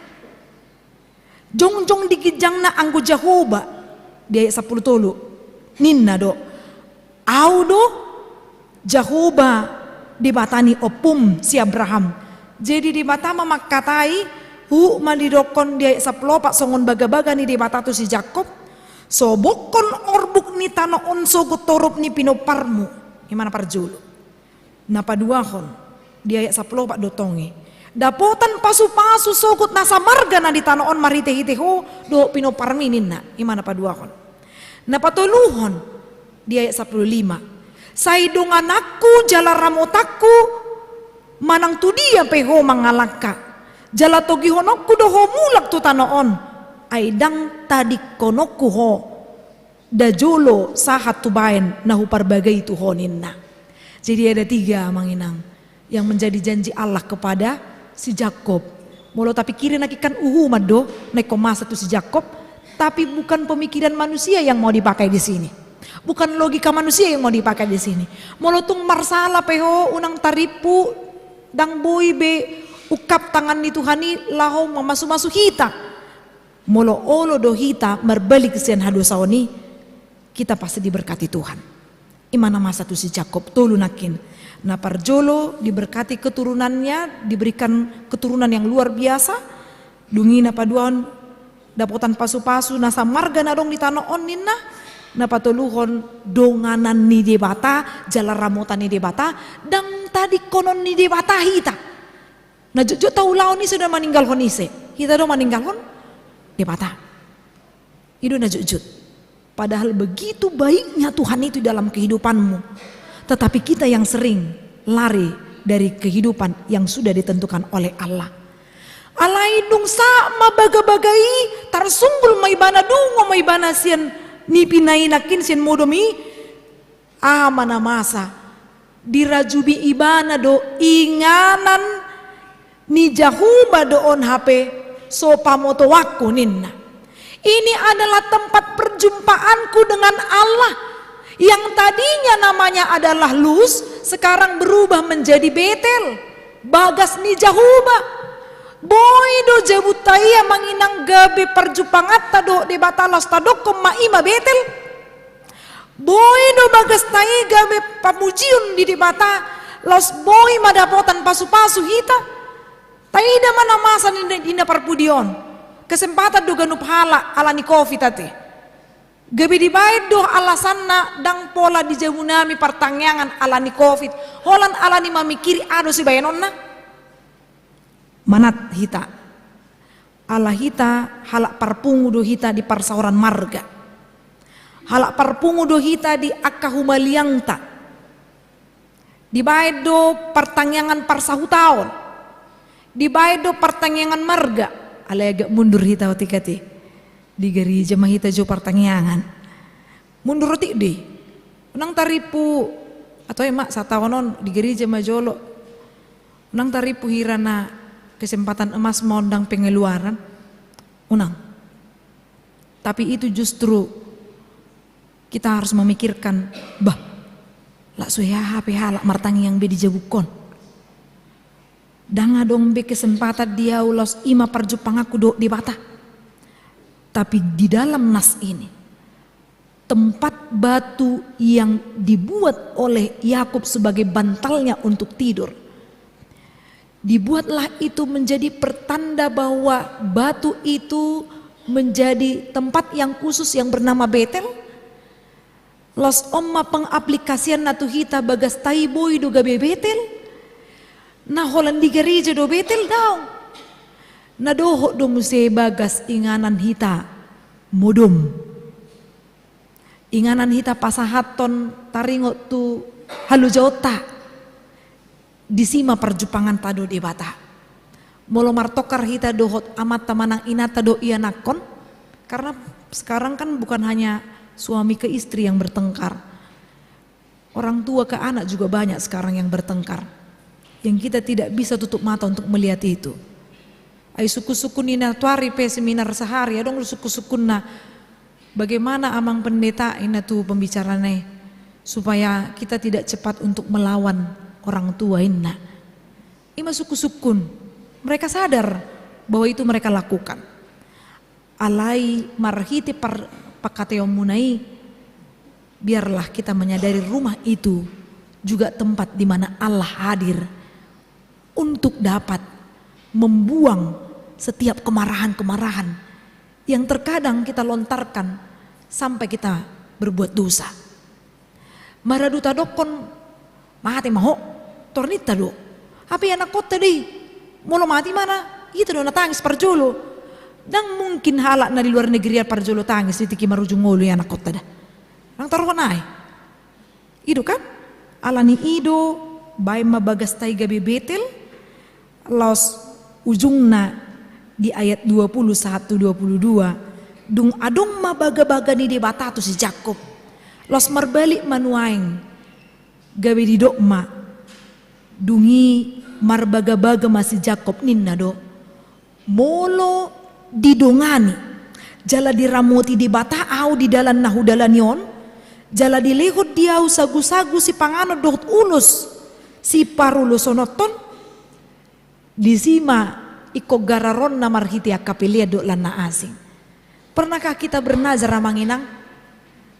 Jongjong di ginjangna anggo Jahowa, di ayat sampulu tolu. Ninna do, Au do Jahowa, Debata ni ompum si Abraham. Jadi Debata ma mangkatai, huhut ma didokkon di ayat sampulu opat songon bagabaga ni Debata tu si Jakkob, sobokkon orbuk ni tano on sogot torop ni pinomparmu. I ma na parjolo. Na paduahon, di ayat sampulu opat do tong i. Dapotan pasupasu sogot nasa marga na di tano on marhitehite ho dohot pinomparmi ninna. I ma na paduahon. Na patoluhon, di ayat sampulu lima. Sai dongananku jala ramotanku manang tu dia pe ho mangalangka. Jala togihononku do ho mulak tu tano on. Ai ndang tadingkononku ho. Nda jolo sahat hubaen na huparbagai tu ho ninna. Jadi ada tiga amang inang yang menjadi janji Allah kepada si Jakkob. Molo tapingkiri nangkin kan uhuman do na ingkon masa tu si Jakkob, tapi bukan pemikiran manusia yang mau dipakai di sini. Bukan logika manusia yang mau dipakai di sini. Molo tung marsala pe ho unang tarimpu, ndang boi be ungkap tangan ni Tuhan i laho mamasu-masu hita. Molo olo do hita marbalik sian hadosaon i, kita pasti diberkati Tuhan. I ma na masa tu si Jakkob, tolu nangkin. Na parjolo diberkati keturunannya, diberikan keturunan yang luar biasa. Dung i na paduahon dapotan pasu-pasu na samarga na adong di tano on ninna. Na patoluhon donganan ni Debata jala ramotan ni Debata, ndang tadingkonon ni Debata hita. Na jotjot taulahon ise do na maninggalhon ise? Hita do maninggalhon Debata. I do na jotjot. Padahal begitu baiknya Tuhan itu dalam kehidupanmu, tetapi kita yang sering lari dari kehidupan yang sudah ditentukan oleh Allah. Alai dung sahat ma bagabaga i, tarsunggul ma ibana, dungo ma ibana sian nipina i nangkin, sian modom i. Aha ma na masa? Dirajumi ibana do, inganan ni Jahowa do on hape so pamotoanku ninna. Ini adalah tempat perjumpaanku dengan Allah. Yang tadinya namanya adalah Lus, sekarang berubah menjadi Betel. Bagas ni Jahowa. Boi do jabunta i, amang inang, gabe parjumpanganta dohot Debata laos tadokkon ma i ma Betel. Boi do bagasta i gabe pamujion di Debata, laos boi ma dapotan pasu-pasu hita. Taida ma na masa di, di na parpudi on. Kesempatan do ganup halak ala ni covid ate. Gabe dibaen do alasanna, ndang pola di jabunami partangiangan ala ni covid. Holan ala ni mamikiri aha do sibaenonna. Manat hita. Ala hita halak parpungu do hita di parsaoran marga. Halak parpungu do hita di angka humaliangta. Dibaen do partangiangan parsahutaon. Dibaen do partangiangan marga. Alai agak mundur hita otik ate. Di gareja ma hita jo partangiangan. Mundur otik do i. Unang tarimpu, atau i ma sataon on di gareja ma jolo. Unang tarimpu hira na kesempatan emas ma on, ndang pengeluaran. Unang. Tapi itu justru kita harus memikirkan, bah, lak so hea hape halak martangiang be dijabungkon. Ndang adong be kesempatan di ahu laos i ma parjumpanganku dohot Debata. Tapi di dalam nas ini, tempat batu yang dibuat oleh Yakub sebagai bantalnya untuk tidur, dibuatlah itu menjadi pertanda bahwa batu itu menjadi tempat yang khusus yang bernama Betel. Laos on ma pengaplikasianna tu hita, bagasta i boi do gabe Betel. Na holan di gareja do Betel, daong. Na dohot do muse bagas inganan hita modom. Inganan hita pasahathon taringot tu halojaonta. Disi ma parjumpanganta dohot Debata. Molo martongkar hita dohot amanta manang inanta dohot ianakhon, karena sekarang kan bukan hanya suami ke istri yang bertengkar. Orang tua ke anak juga banyak sekarang yang bertengkar. Yang kita tidak bisa tutup mata untuk melihat itu. Ai sungkun-sungkun i na tuari pe seminar sehari, adong do sungkun-sungkunna. Bagaimana amang pendeta, inna tu pembicarana i, supaya kita tidak cepat untuk melawan orang tua, inna. I ma sungkun-sungkun. Mereka sadar bahwa itu mereka lakukan. Alai marhite par-, pangkataionmuna i, biarlah kita menyadari rumah itu juga tempat di mana Allah hadir untuk dapat membuang setiap kemarahan-kemarahan yang terkadang kita lontarkan sampai kita berbuat dosa. Maradu tadokkon, mate ma ho, torninta do. Hape ianakkonta do i, molo mate ibana, hita do na tangis parjolo. Ndang mungkin halak na di luar negeri an parjolo tangis di tingki marujung ngolu ianakkonta da. Ndang taruhon ai. I do kan? Ala ni i do, baen ma bagasta i gabe Betel, laos ujungna di ayat dua puluh satu dua puluh dua, dung adong ma bagabaga ni Debata tu si Jakkob. Laos marbalik ma nuaeng, gabe didok ma, dung i marbagabaga ma si Jakkob ninna do, molo didongani jala diramoti Debata ahu di dalan na hudalani on, jala dilehon di ahu sagusagu sipanganon dohot ulos siparuloshononhon, disi ma ingkon gararonna marhite angka pelean dohot lan na asing. Pernahkah kita bernazar, amang inang?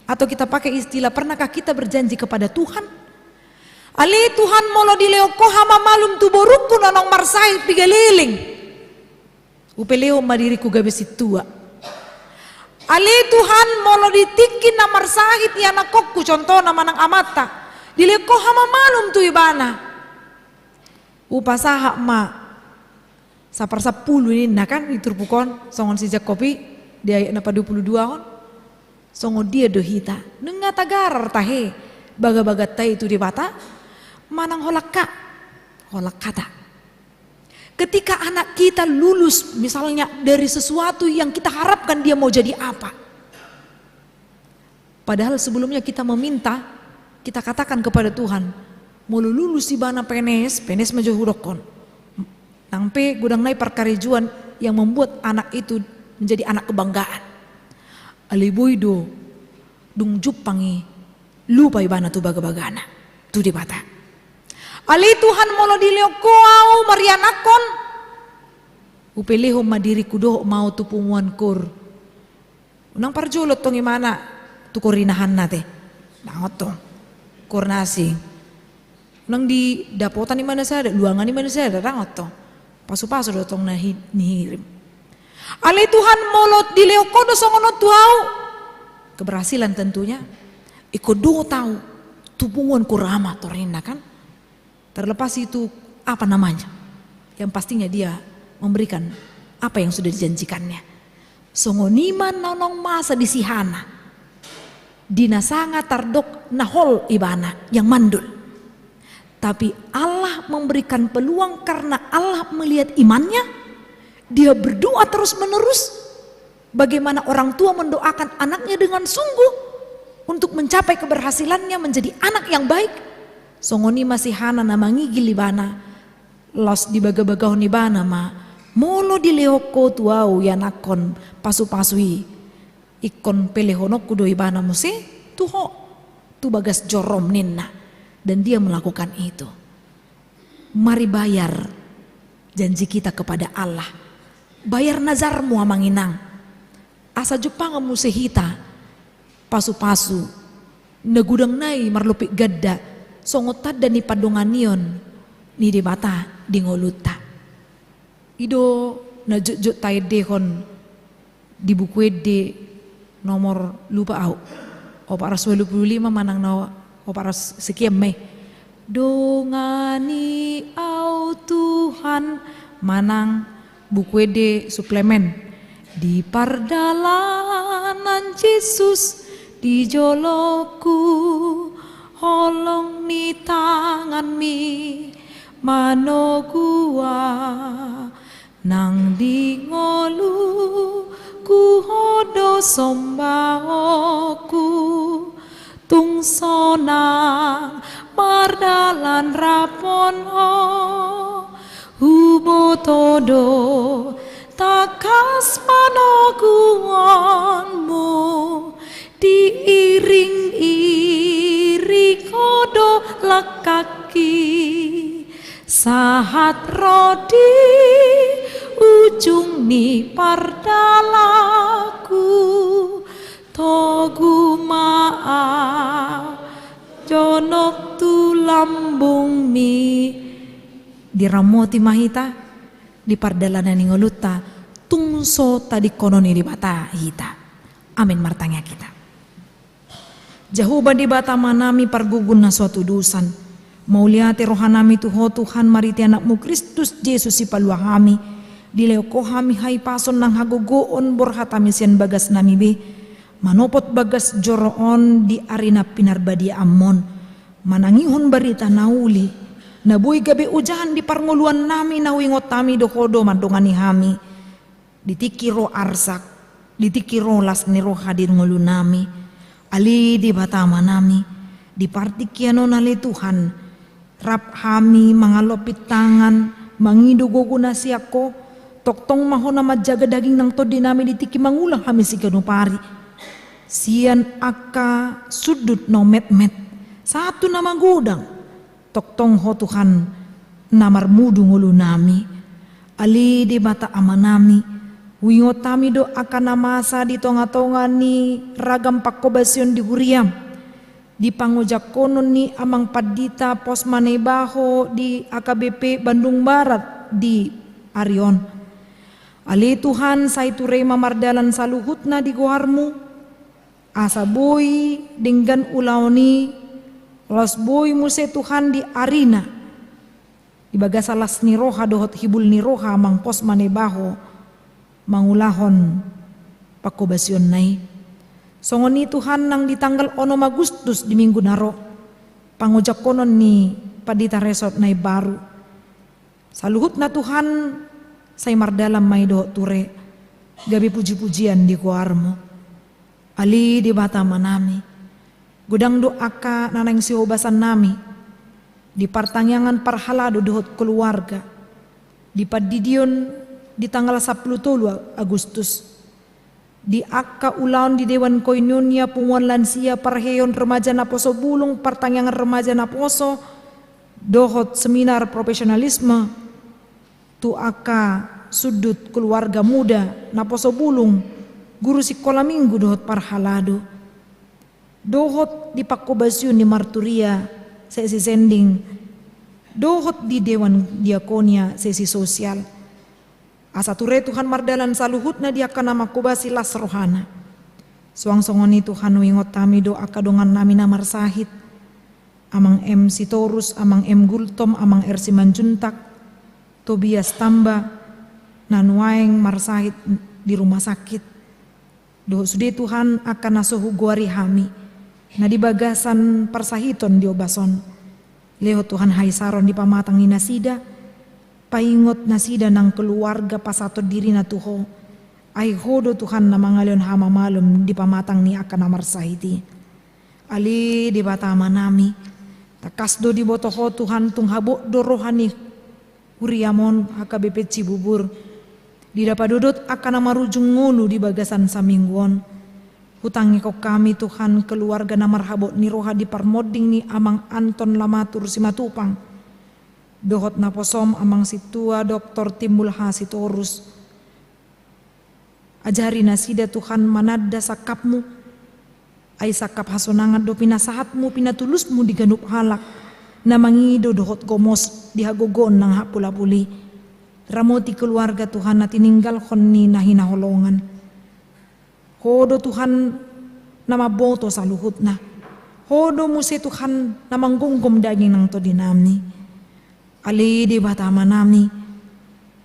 Atau kita pakai istilah, pernahkah kita berjanji kepada Tuhan? Ale Tuhan, molo dilehon Ho hamamalum tu borungku naung marsahit piga leleng, hupelehon ma diringku gabe sintua. Ale Tuhan, molo di tingki na marsahit ianakkonku, contohna manang amanta, dilehon Ho hamamalum tu ibana, hupasahat ma saparsampulu ninna kan di turpuk on, songon si Jakob i di ayat na paduapuluduahon. Songon dia do hita? Nunga tagarar tahe bagabaganta i tu Debata? Manang holan hata, holan hata. Ketika anak kita lulus misalnya dari sesuatu yang kita harapkan dia mau jadi apa, padahal sebelumnya kita meminta, kita katakan kepada Tuhan, molo lulus ibana P N S, P N S ma jo hudokkon, nang pe godang nai parkarejoan yang membuat anak itu menjadi anak kebanggaan. Alai boi do dung jumpang i, lupa ibana tu bagabagana, tu Debata. Ale Tuhan, molo dilehon Ho au marianakhon, hupelehon ma diringku dohot ma au tu punguan koor. Unang parjolo tong ibana tu koor ni inanta te. Ndang on tong. Koor na asing. Unang di dapotan ibana sada, luangan ibana sada, ndang on tong. Pasupasu do tong na hi-, nihirim. Ale Tuhan, molo dilehon Ho do songon on tu au, keberhasilan tentunya, ingkon dohot au tu punguan koor ama, tor ninna kan. Terlepas itu apa namanya, yang pastinya dia memberikan apa yang sudah dijanjikannya. Songon i ma naung masa di si Hana. Di na sanga tardok na hol ibana yang mandul. Tapi Allah memberikan peluang karena Allah melihat imannya. Dia berdoa terus-menerus. Bagaimana orang tua mendoakan anaknya dengan sungguh untuk mencapai keberhasilannya menjadi anak yang baik. Songon i ma si Hana na mangigil ibana, laos dibagabagahon ibana ma, molo dilehon Ho tu au ianakhon pasupasu i, ingkon pelehononku do ibana muse tu Ho, tu bagas jorom ninna. Dan dia melakukan itu. Mari bayar janji kita kepada Allah. Bayar nazarmu, amang inang. Asa jumpangan muse hita pasupasu na godang nai marlompit ganda songon tanda ni pandonganion ni Debata di ngolunta. I do na jotjot taendehon di Buku Ende nomor, lupa au, opat ratus walu pulu lima manang na opat ratus sekian ma i. Dongani au Tuhan, manang Buku Ende suplemen. Di pardalanan Jesus di joloku, holong ni tanganmi manogu au. Nang di ngoluku Ho do sombaonku, tung sonang mardalan rap dohot Ho, huboto do tangkas panoguonmu, diiring-iring Ho do langkangki, sahat ro di ujung ni pardalanku, togu ma au jonok tu lambungmi. Diramoti ma hita di pardalanan ni ngolunta, tung so tadingkonon ni Debata hita. Amin. Martangiang hita. Jahowa Debata Amanami pargogo na so hatudosan, mauliate rohanami tu Ho Tuhan marhite Anakmu Kristus Jesus Sipalua hami, dilehon Ho hami hahipason nang hagogoon borhat hami sian bagasnami be, manopot bagas joro on di ari na pinarbadiaonmon, manangihon barita na uli, na boi gabe ojahan di parngoluannami na huingot hami do Ho do mandongani hami. Di tingki ro arsak, di tingki ro las ni roha di ngolunami. Ale Debata Amanami, di partingkian on ale Tuhan, rap hami mangalompit tangan, mangido gogo na sian Ho, tongtong ma Ho na manjaga daging nang tondinami di tingki mangula hami siganup ari. Sian angka sundut na ummetmet, sahat tu na magodang, tongtong Ho Tuhan na marmudu ngolunami. Ale Debata Amanami, huingot hami do angka na masa di tongatonga ni ragam panghobasion di huriam. di pangojangkonon ni amang pandita Pos Manebaho di A K B P Bandung Barat di ari on. Ale Tuhan, sai ture ma mardalan saluhutna di goarmu, asa boi denggan ulaon i, laos boi muse Tuhan di arina, di bagasan las ni roha dohot hibul ni roha amang Pos Manebaho mangulahon pangkobasionna i. Songon i Tuhan, nang di tanggal onom Agustus di minggu na ro, pangojangkonon ni pandita resort na imbaru. Saluhutna Tuhan, sai mardalan ma i dohot ture, gabe pujipujian di goarmu. Ale Debata Amanami, godang do angka na naeng sihobasannami di partangiangan parhalado dohot keluarga, di pandidion di tanggal sampulu tolu Agustus, di angka ulaon di Dewan Koinonia, punguan lansia, parheheon remaja naposo bulung, partangiangan remaja naposo, dohot seminar profesionalisme, tu angka sundut keluarga muda naposo bulung, guru sikola minggu dohot parhalado, dohot di pangkobasion ni marturia, seisi sending, dohot di dewan diakonia, seisi sosial. Asa ture Tuhan mardalan saluhutna di angka na mangkobasi las rohana. Suang songon i Tuhan, huingot hami do angka dongannami na marsahit, amang M Sitorus, amang M Gultom, amang R Simanjuntak, Tobias Tamba, na nuaeng marsahit di rumah sakit. Dohot sude Tuhan angka na so hugoari hami, na di bagasan parsahiton di ombas on. Lehon Tuhan haisaron di pamatang ni nasida, paingot nasida nang keluarga pasahathon dirina tu Ho. Ai Ho do Tuhan na mangalehon hamamalum di pamatang ni angka na marsahit i. Ale Debata Amanami, tangkas do diboto Ho Tuhan, tung habot do roha ni huriam on, H K B P Cibubur, di na padodot angka na marujung ngolu di bagasan saminggu on. Hutangihon hami Tuhan keluarga na marhabot ni roha di parmonding ni amang Anton Lamatur Simatupang, dohot naposom amang sintua Doktor Timbul H Sitorus. Ajari nasida Tuhan mananda sangkapmu. Ai sangkap hasonangan do pinasahatmu, pinatulusmu di ganup halak na mangido dohot gomos di hagogoon nang hapulapuli. Ramoti keluarga Tuhan na tininggalhon ni na hinaholongan. Ho do Tuhan na mamboto saluhutna. Ho do muse Tuhan na manggomgom daging nang tondinami. Ale Debata Amanami,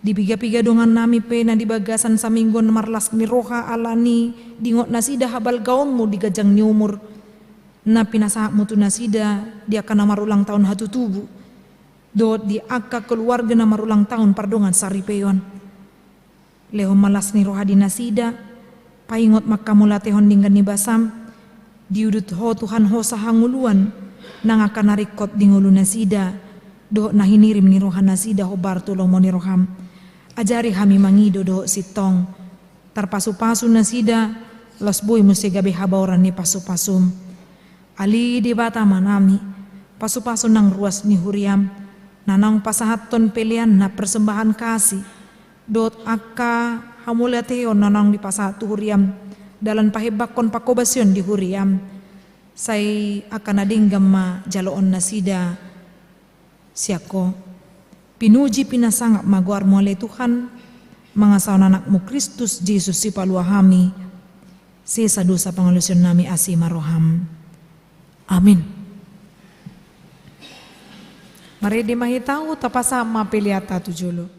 di piga-piga dongannami pe na di bagasan saminggu on marlas ni roha ala ni diingot nasida habalgaonmu di ganjang ni umur, na pinasahatmu tu nasida di angka na marulang taon hatutubu, dohot di angka keluarga na marulang taon pardongan saripeon. Lehon ma las ni roha di nasida, paingot manghamauliatehon denggan ni basam, diudut Ho Tuhan hosa hangoluan nang angka na ringkot di ngolu nasida, dohot na hinirim ni roha nasida hombar tu lomo ni roham. Ajari hami mangido dohot sintong, tarpasupasu nasida, laos boi muse gabe habaoran ni pasupasum. Ale Debata Amanami, pasupasu nang ruas ni huriam, na naung pasahathon pelean na persembahan kasih, dohot angka hamauliateon na naung dipasahat tu huriam, dalan pahembangkon pangkobasion di huriam, sai angka na denggan ma jaloon nasida sian Ho. Pinuji pinasangap ma goarmu ale Tuhan, mangasahon anakmu Kristus Jesus sipalua hami, sesa dosa pangalaosionnami asi ma roham. Amin. Marende ma hita, tapasahat ma peleanta tu jolo.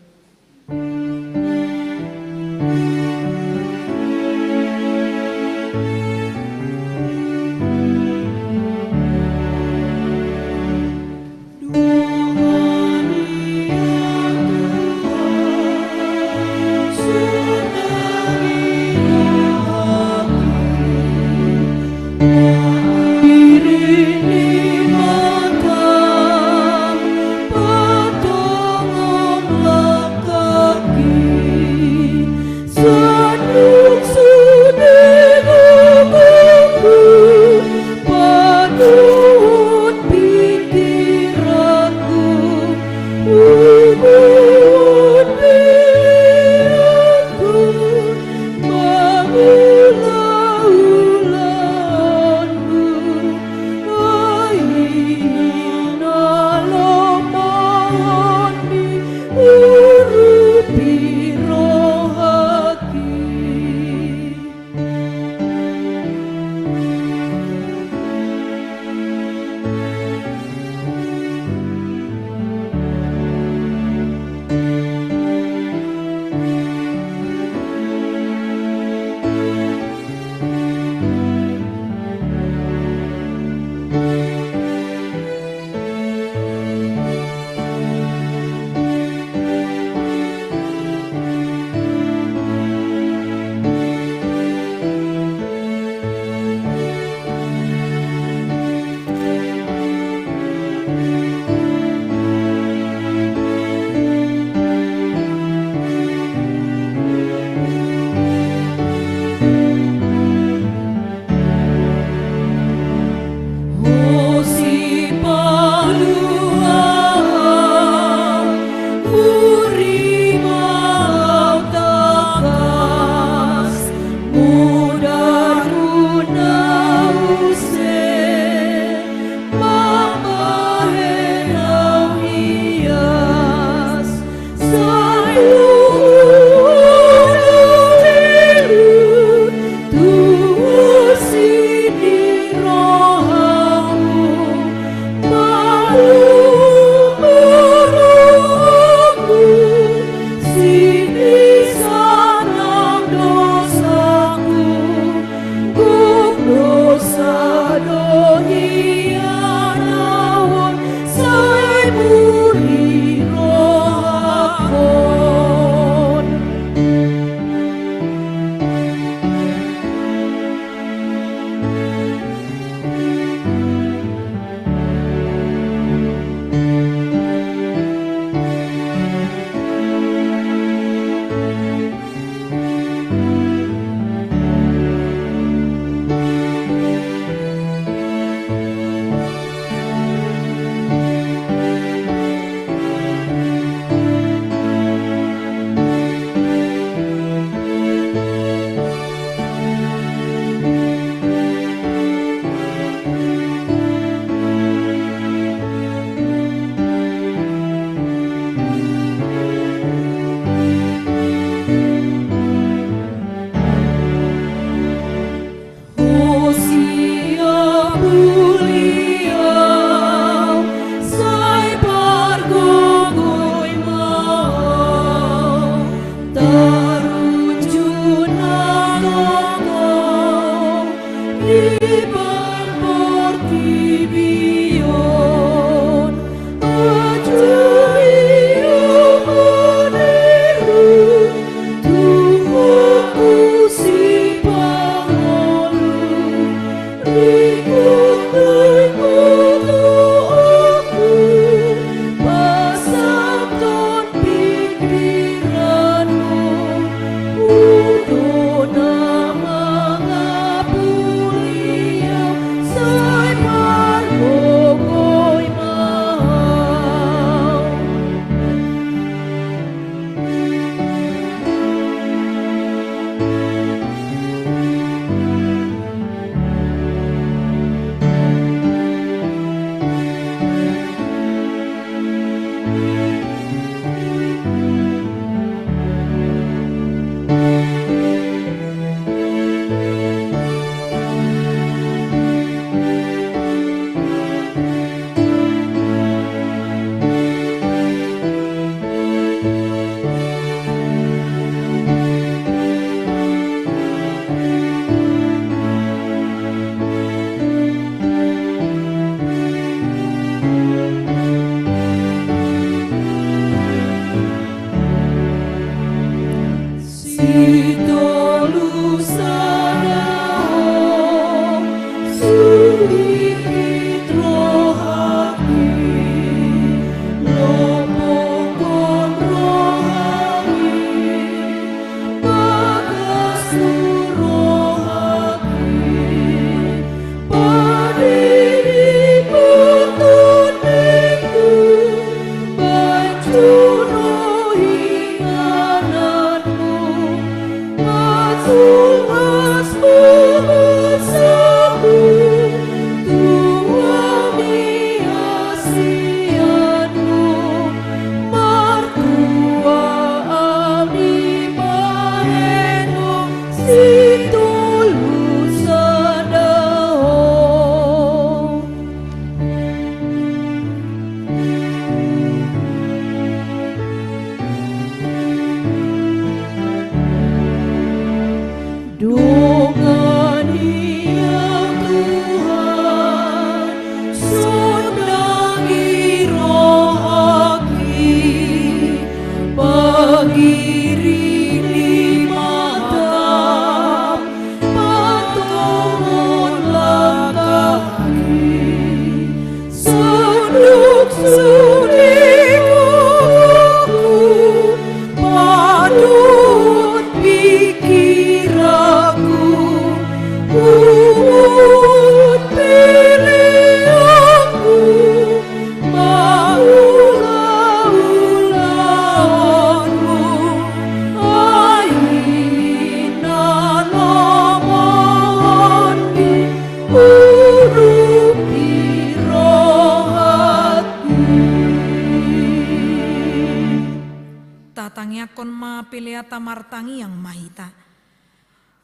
Tamartangiang ma hita.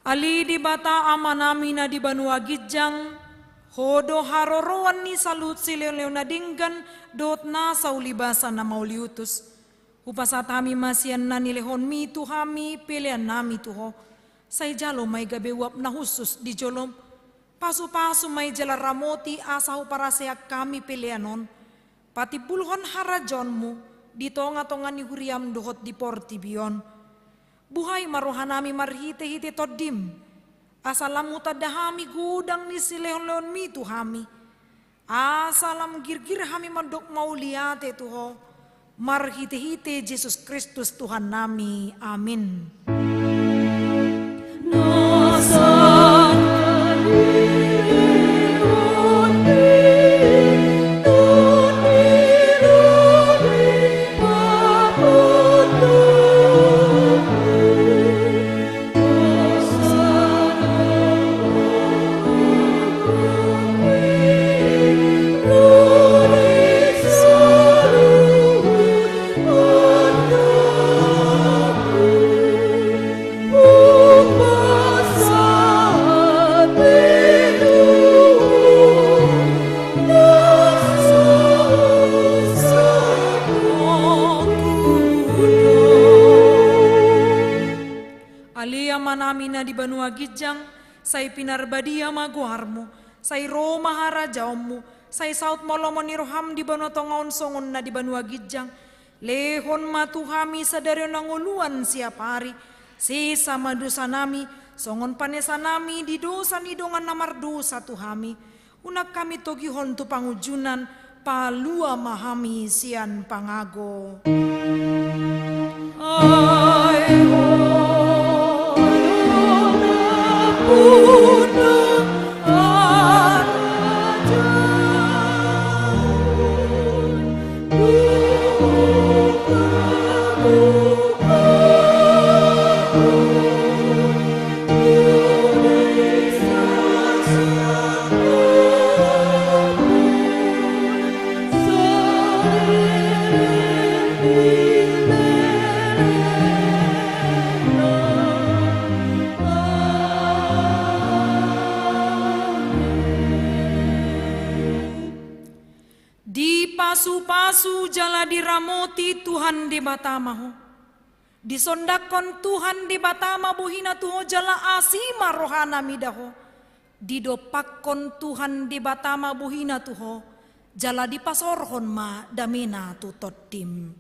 Ale Debata Amanami na di banua ginjang, Ho do haroroan ni saluhut silehonlehon na denggan dohot nasa ulibasa na mauliutus. Hupasahat hami ma sian na nilehonMi tu hami peleannami tu Ho. Sai jalo ma i gabe uap na hushus di joloM. Pasupasu ma i jala ramoti asa huparaseak hami pelean on patimbulhon harajaonMu di tongatonga ni huriaM dohot di portibi on. Buhai ma rohanami marhitehite TondiM, asa lam hutanda hami godang ni silehonlehonMi tu hami, asa lam girgir hami mandok mauliate tu Ho, marhitehite Jesus Kristus Tuhannami. Amin. Ale Amanami na di banua ginjang, sai pinarbadia ma goarMu, sai ro ma harajaonMu, sai saut ma lomo ni rohaM di banua tonga on songon na di banua ginjang. Lehon ma tu hami sadari on hangoluan siapari. Sesa ma dosanami, songon panesanami di dosa ni dongan na mardosa tu hami. Unang hami togihon tu pangunjunan, palua ma hami sian pangago. Ai Ho do na pungu harajaon. Dipasupasu jala diramoti Tuhan Debata ma ho. Disondangkon Tuhan Debata ma bohiNa tu ho jala asi ma rohaNa mida ho. Didompakkon Tuhan Debata ma bohiNa tu ho, jala dipasaorhon ma dameNa tu tondim.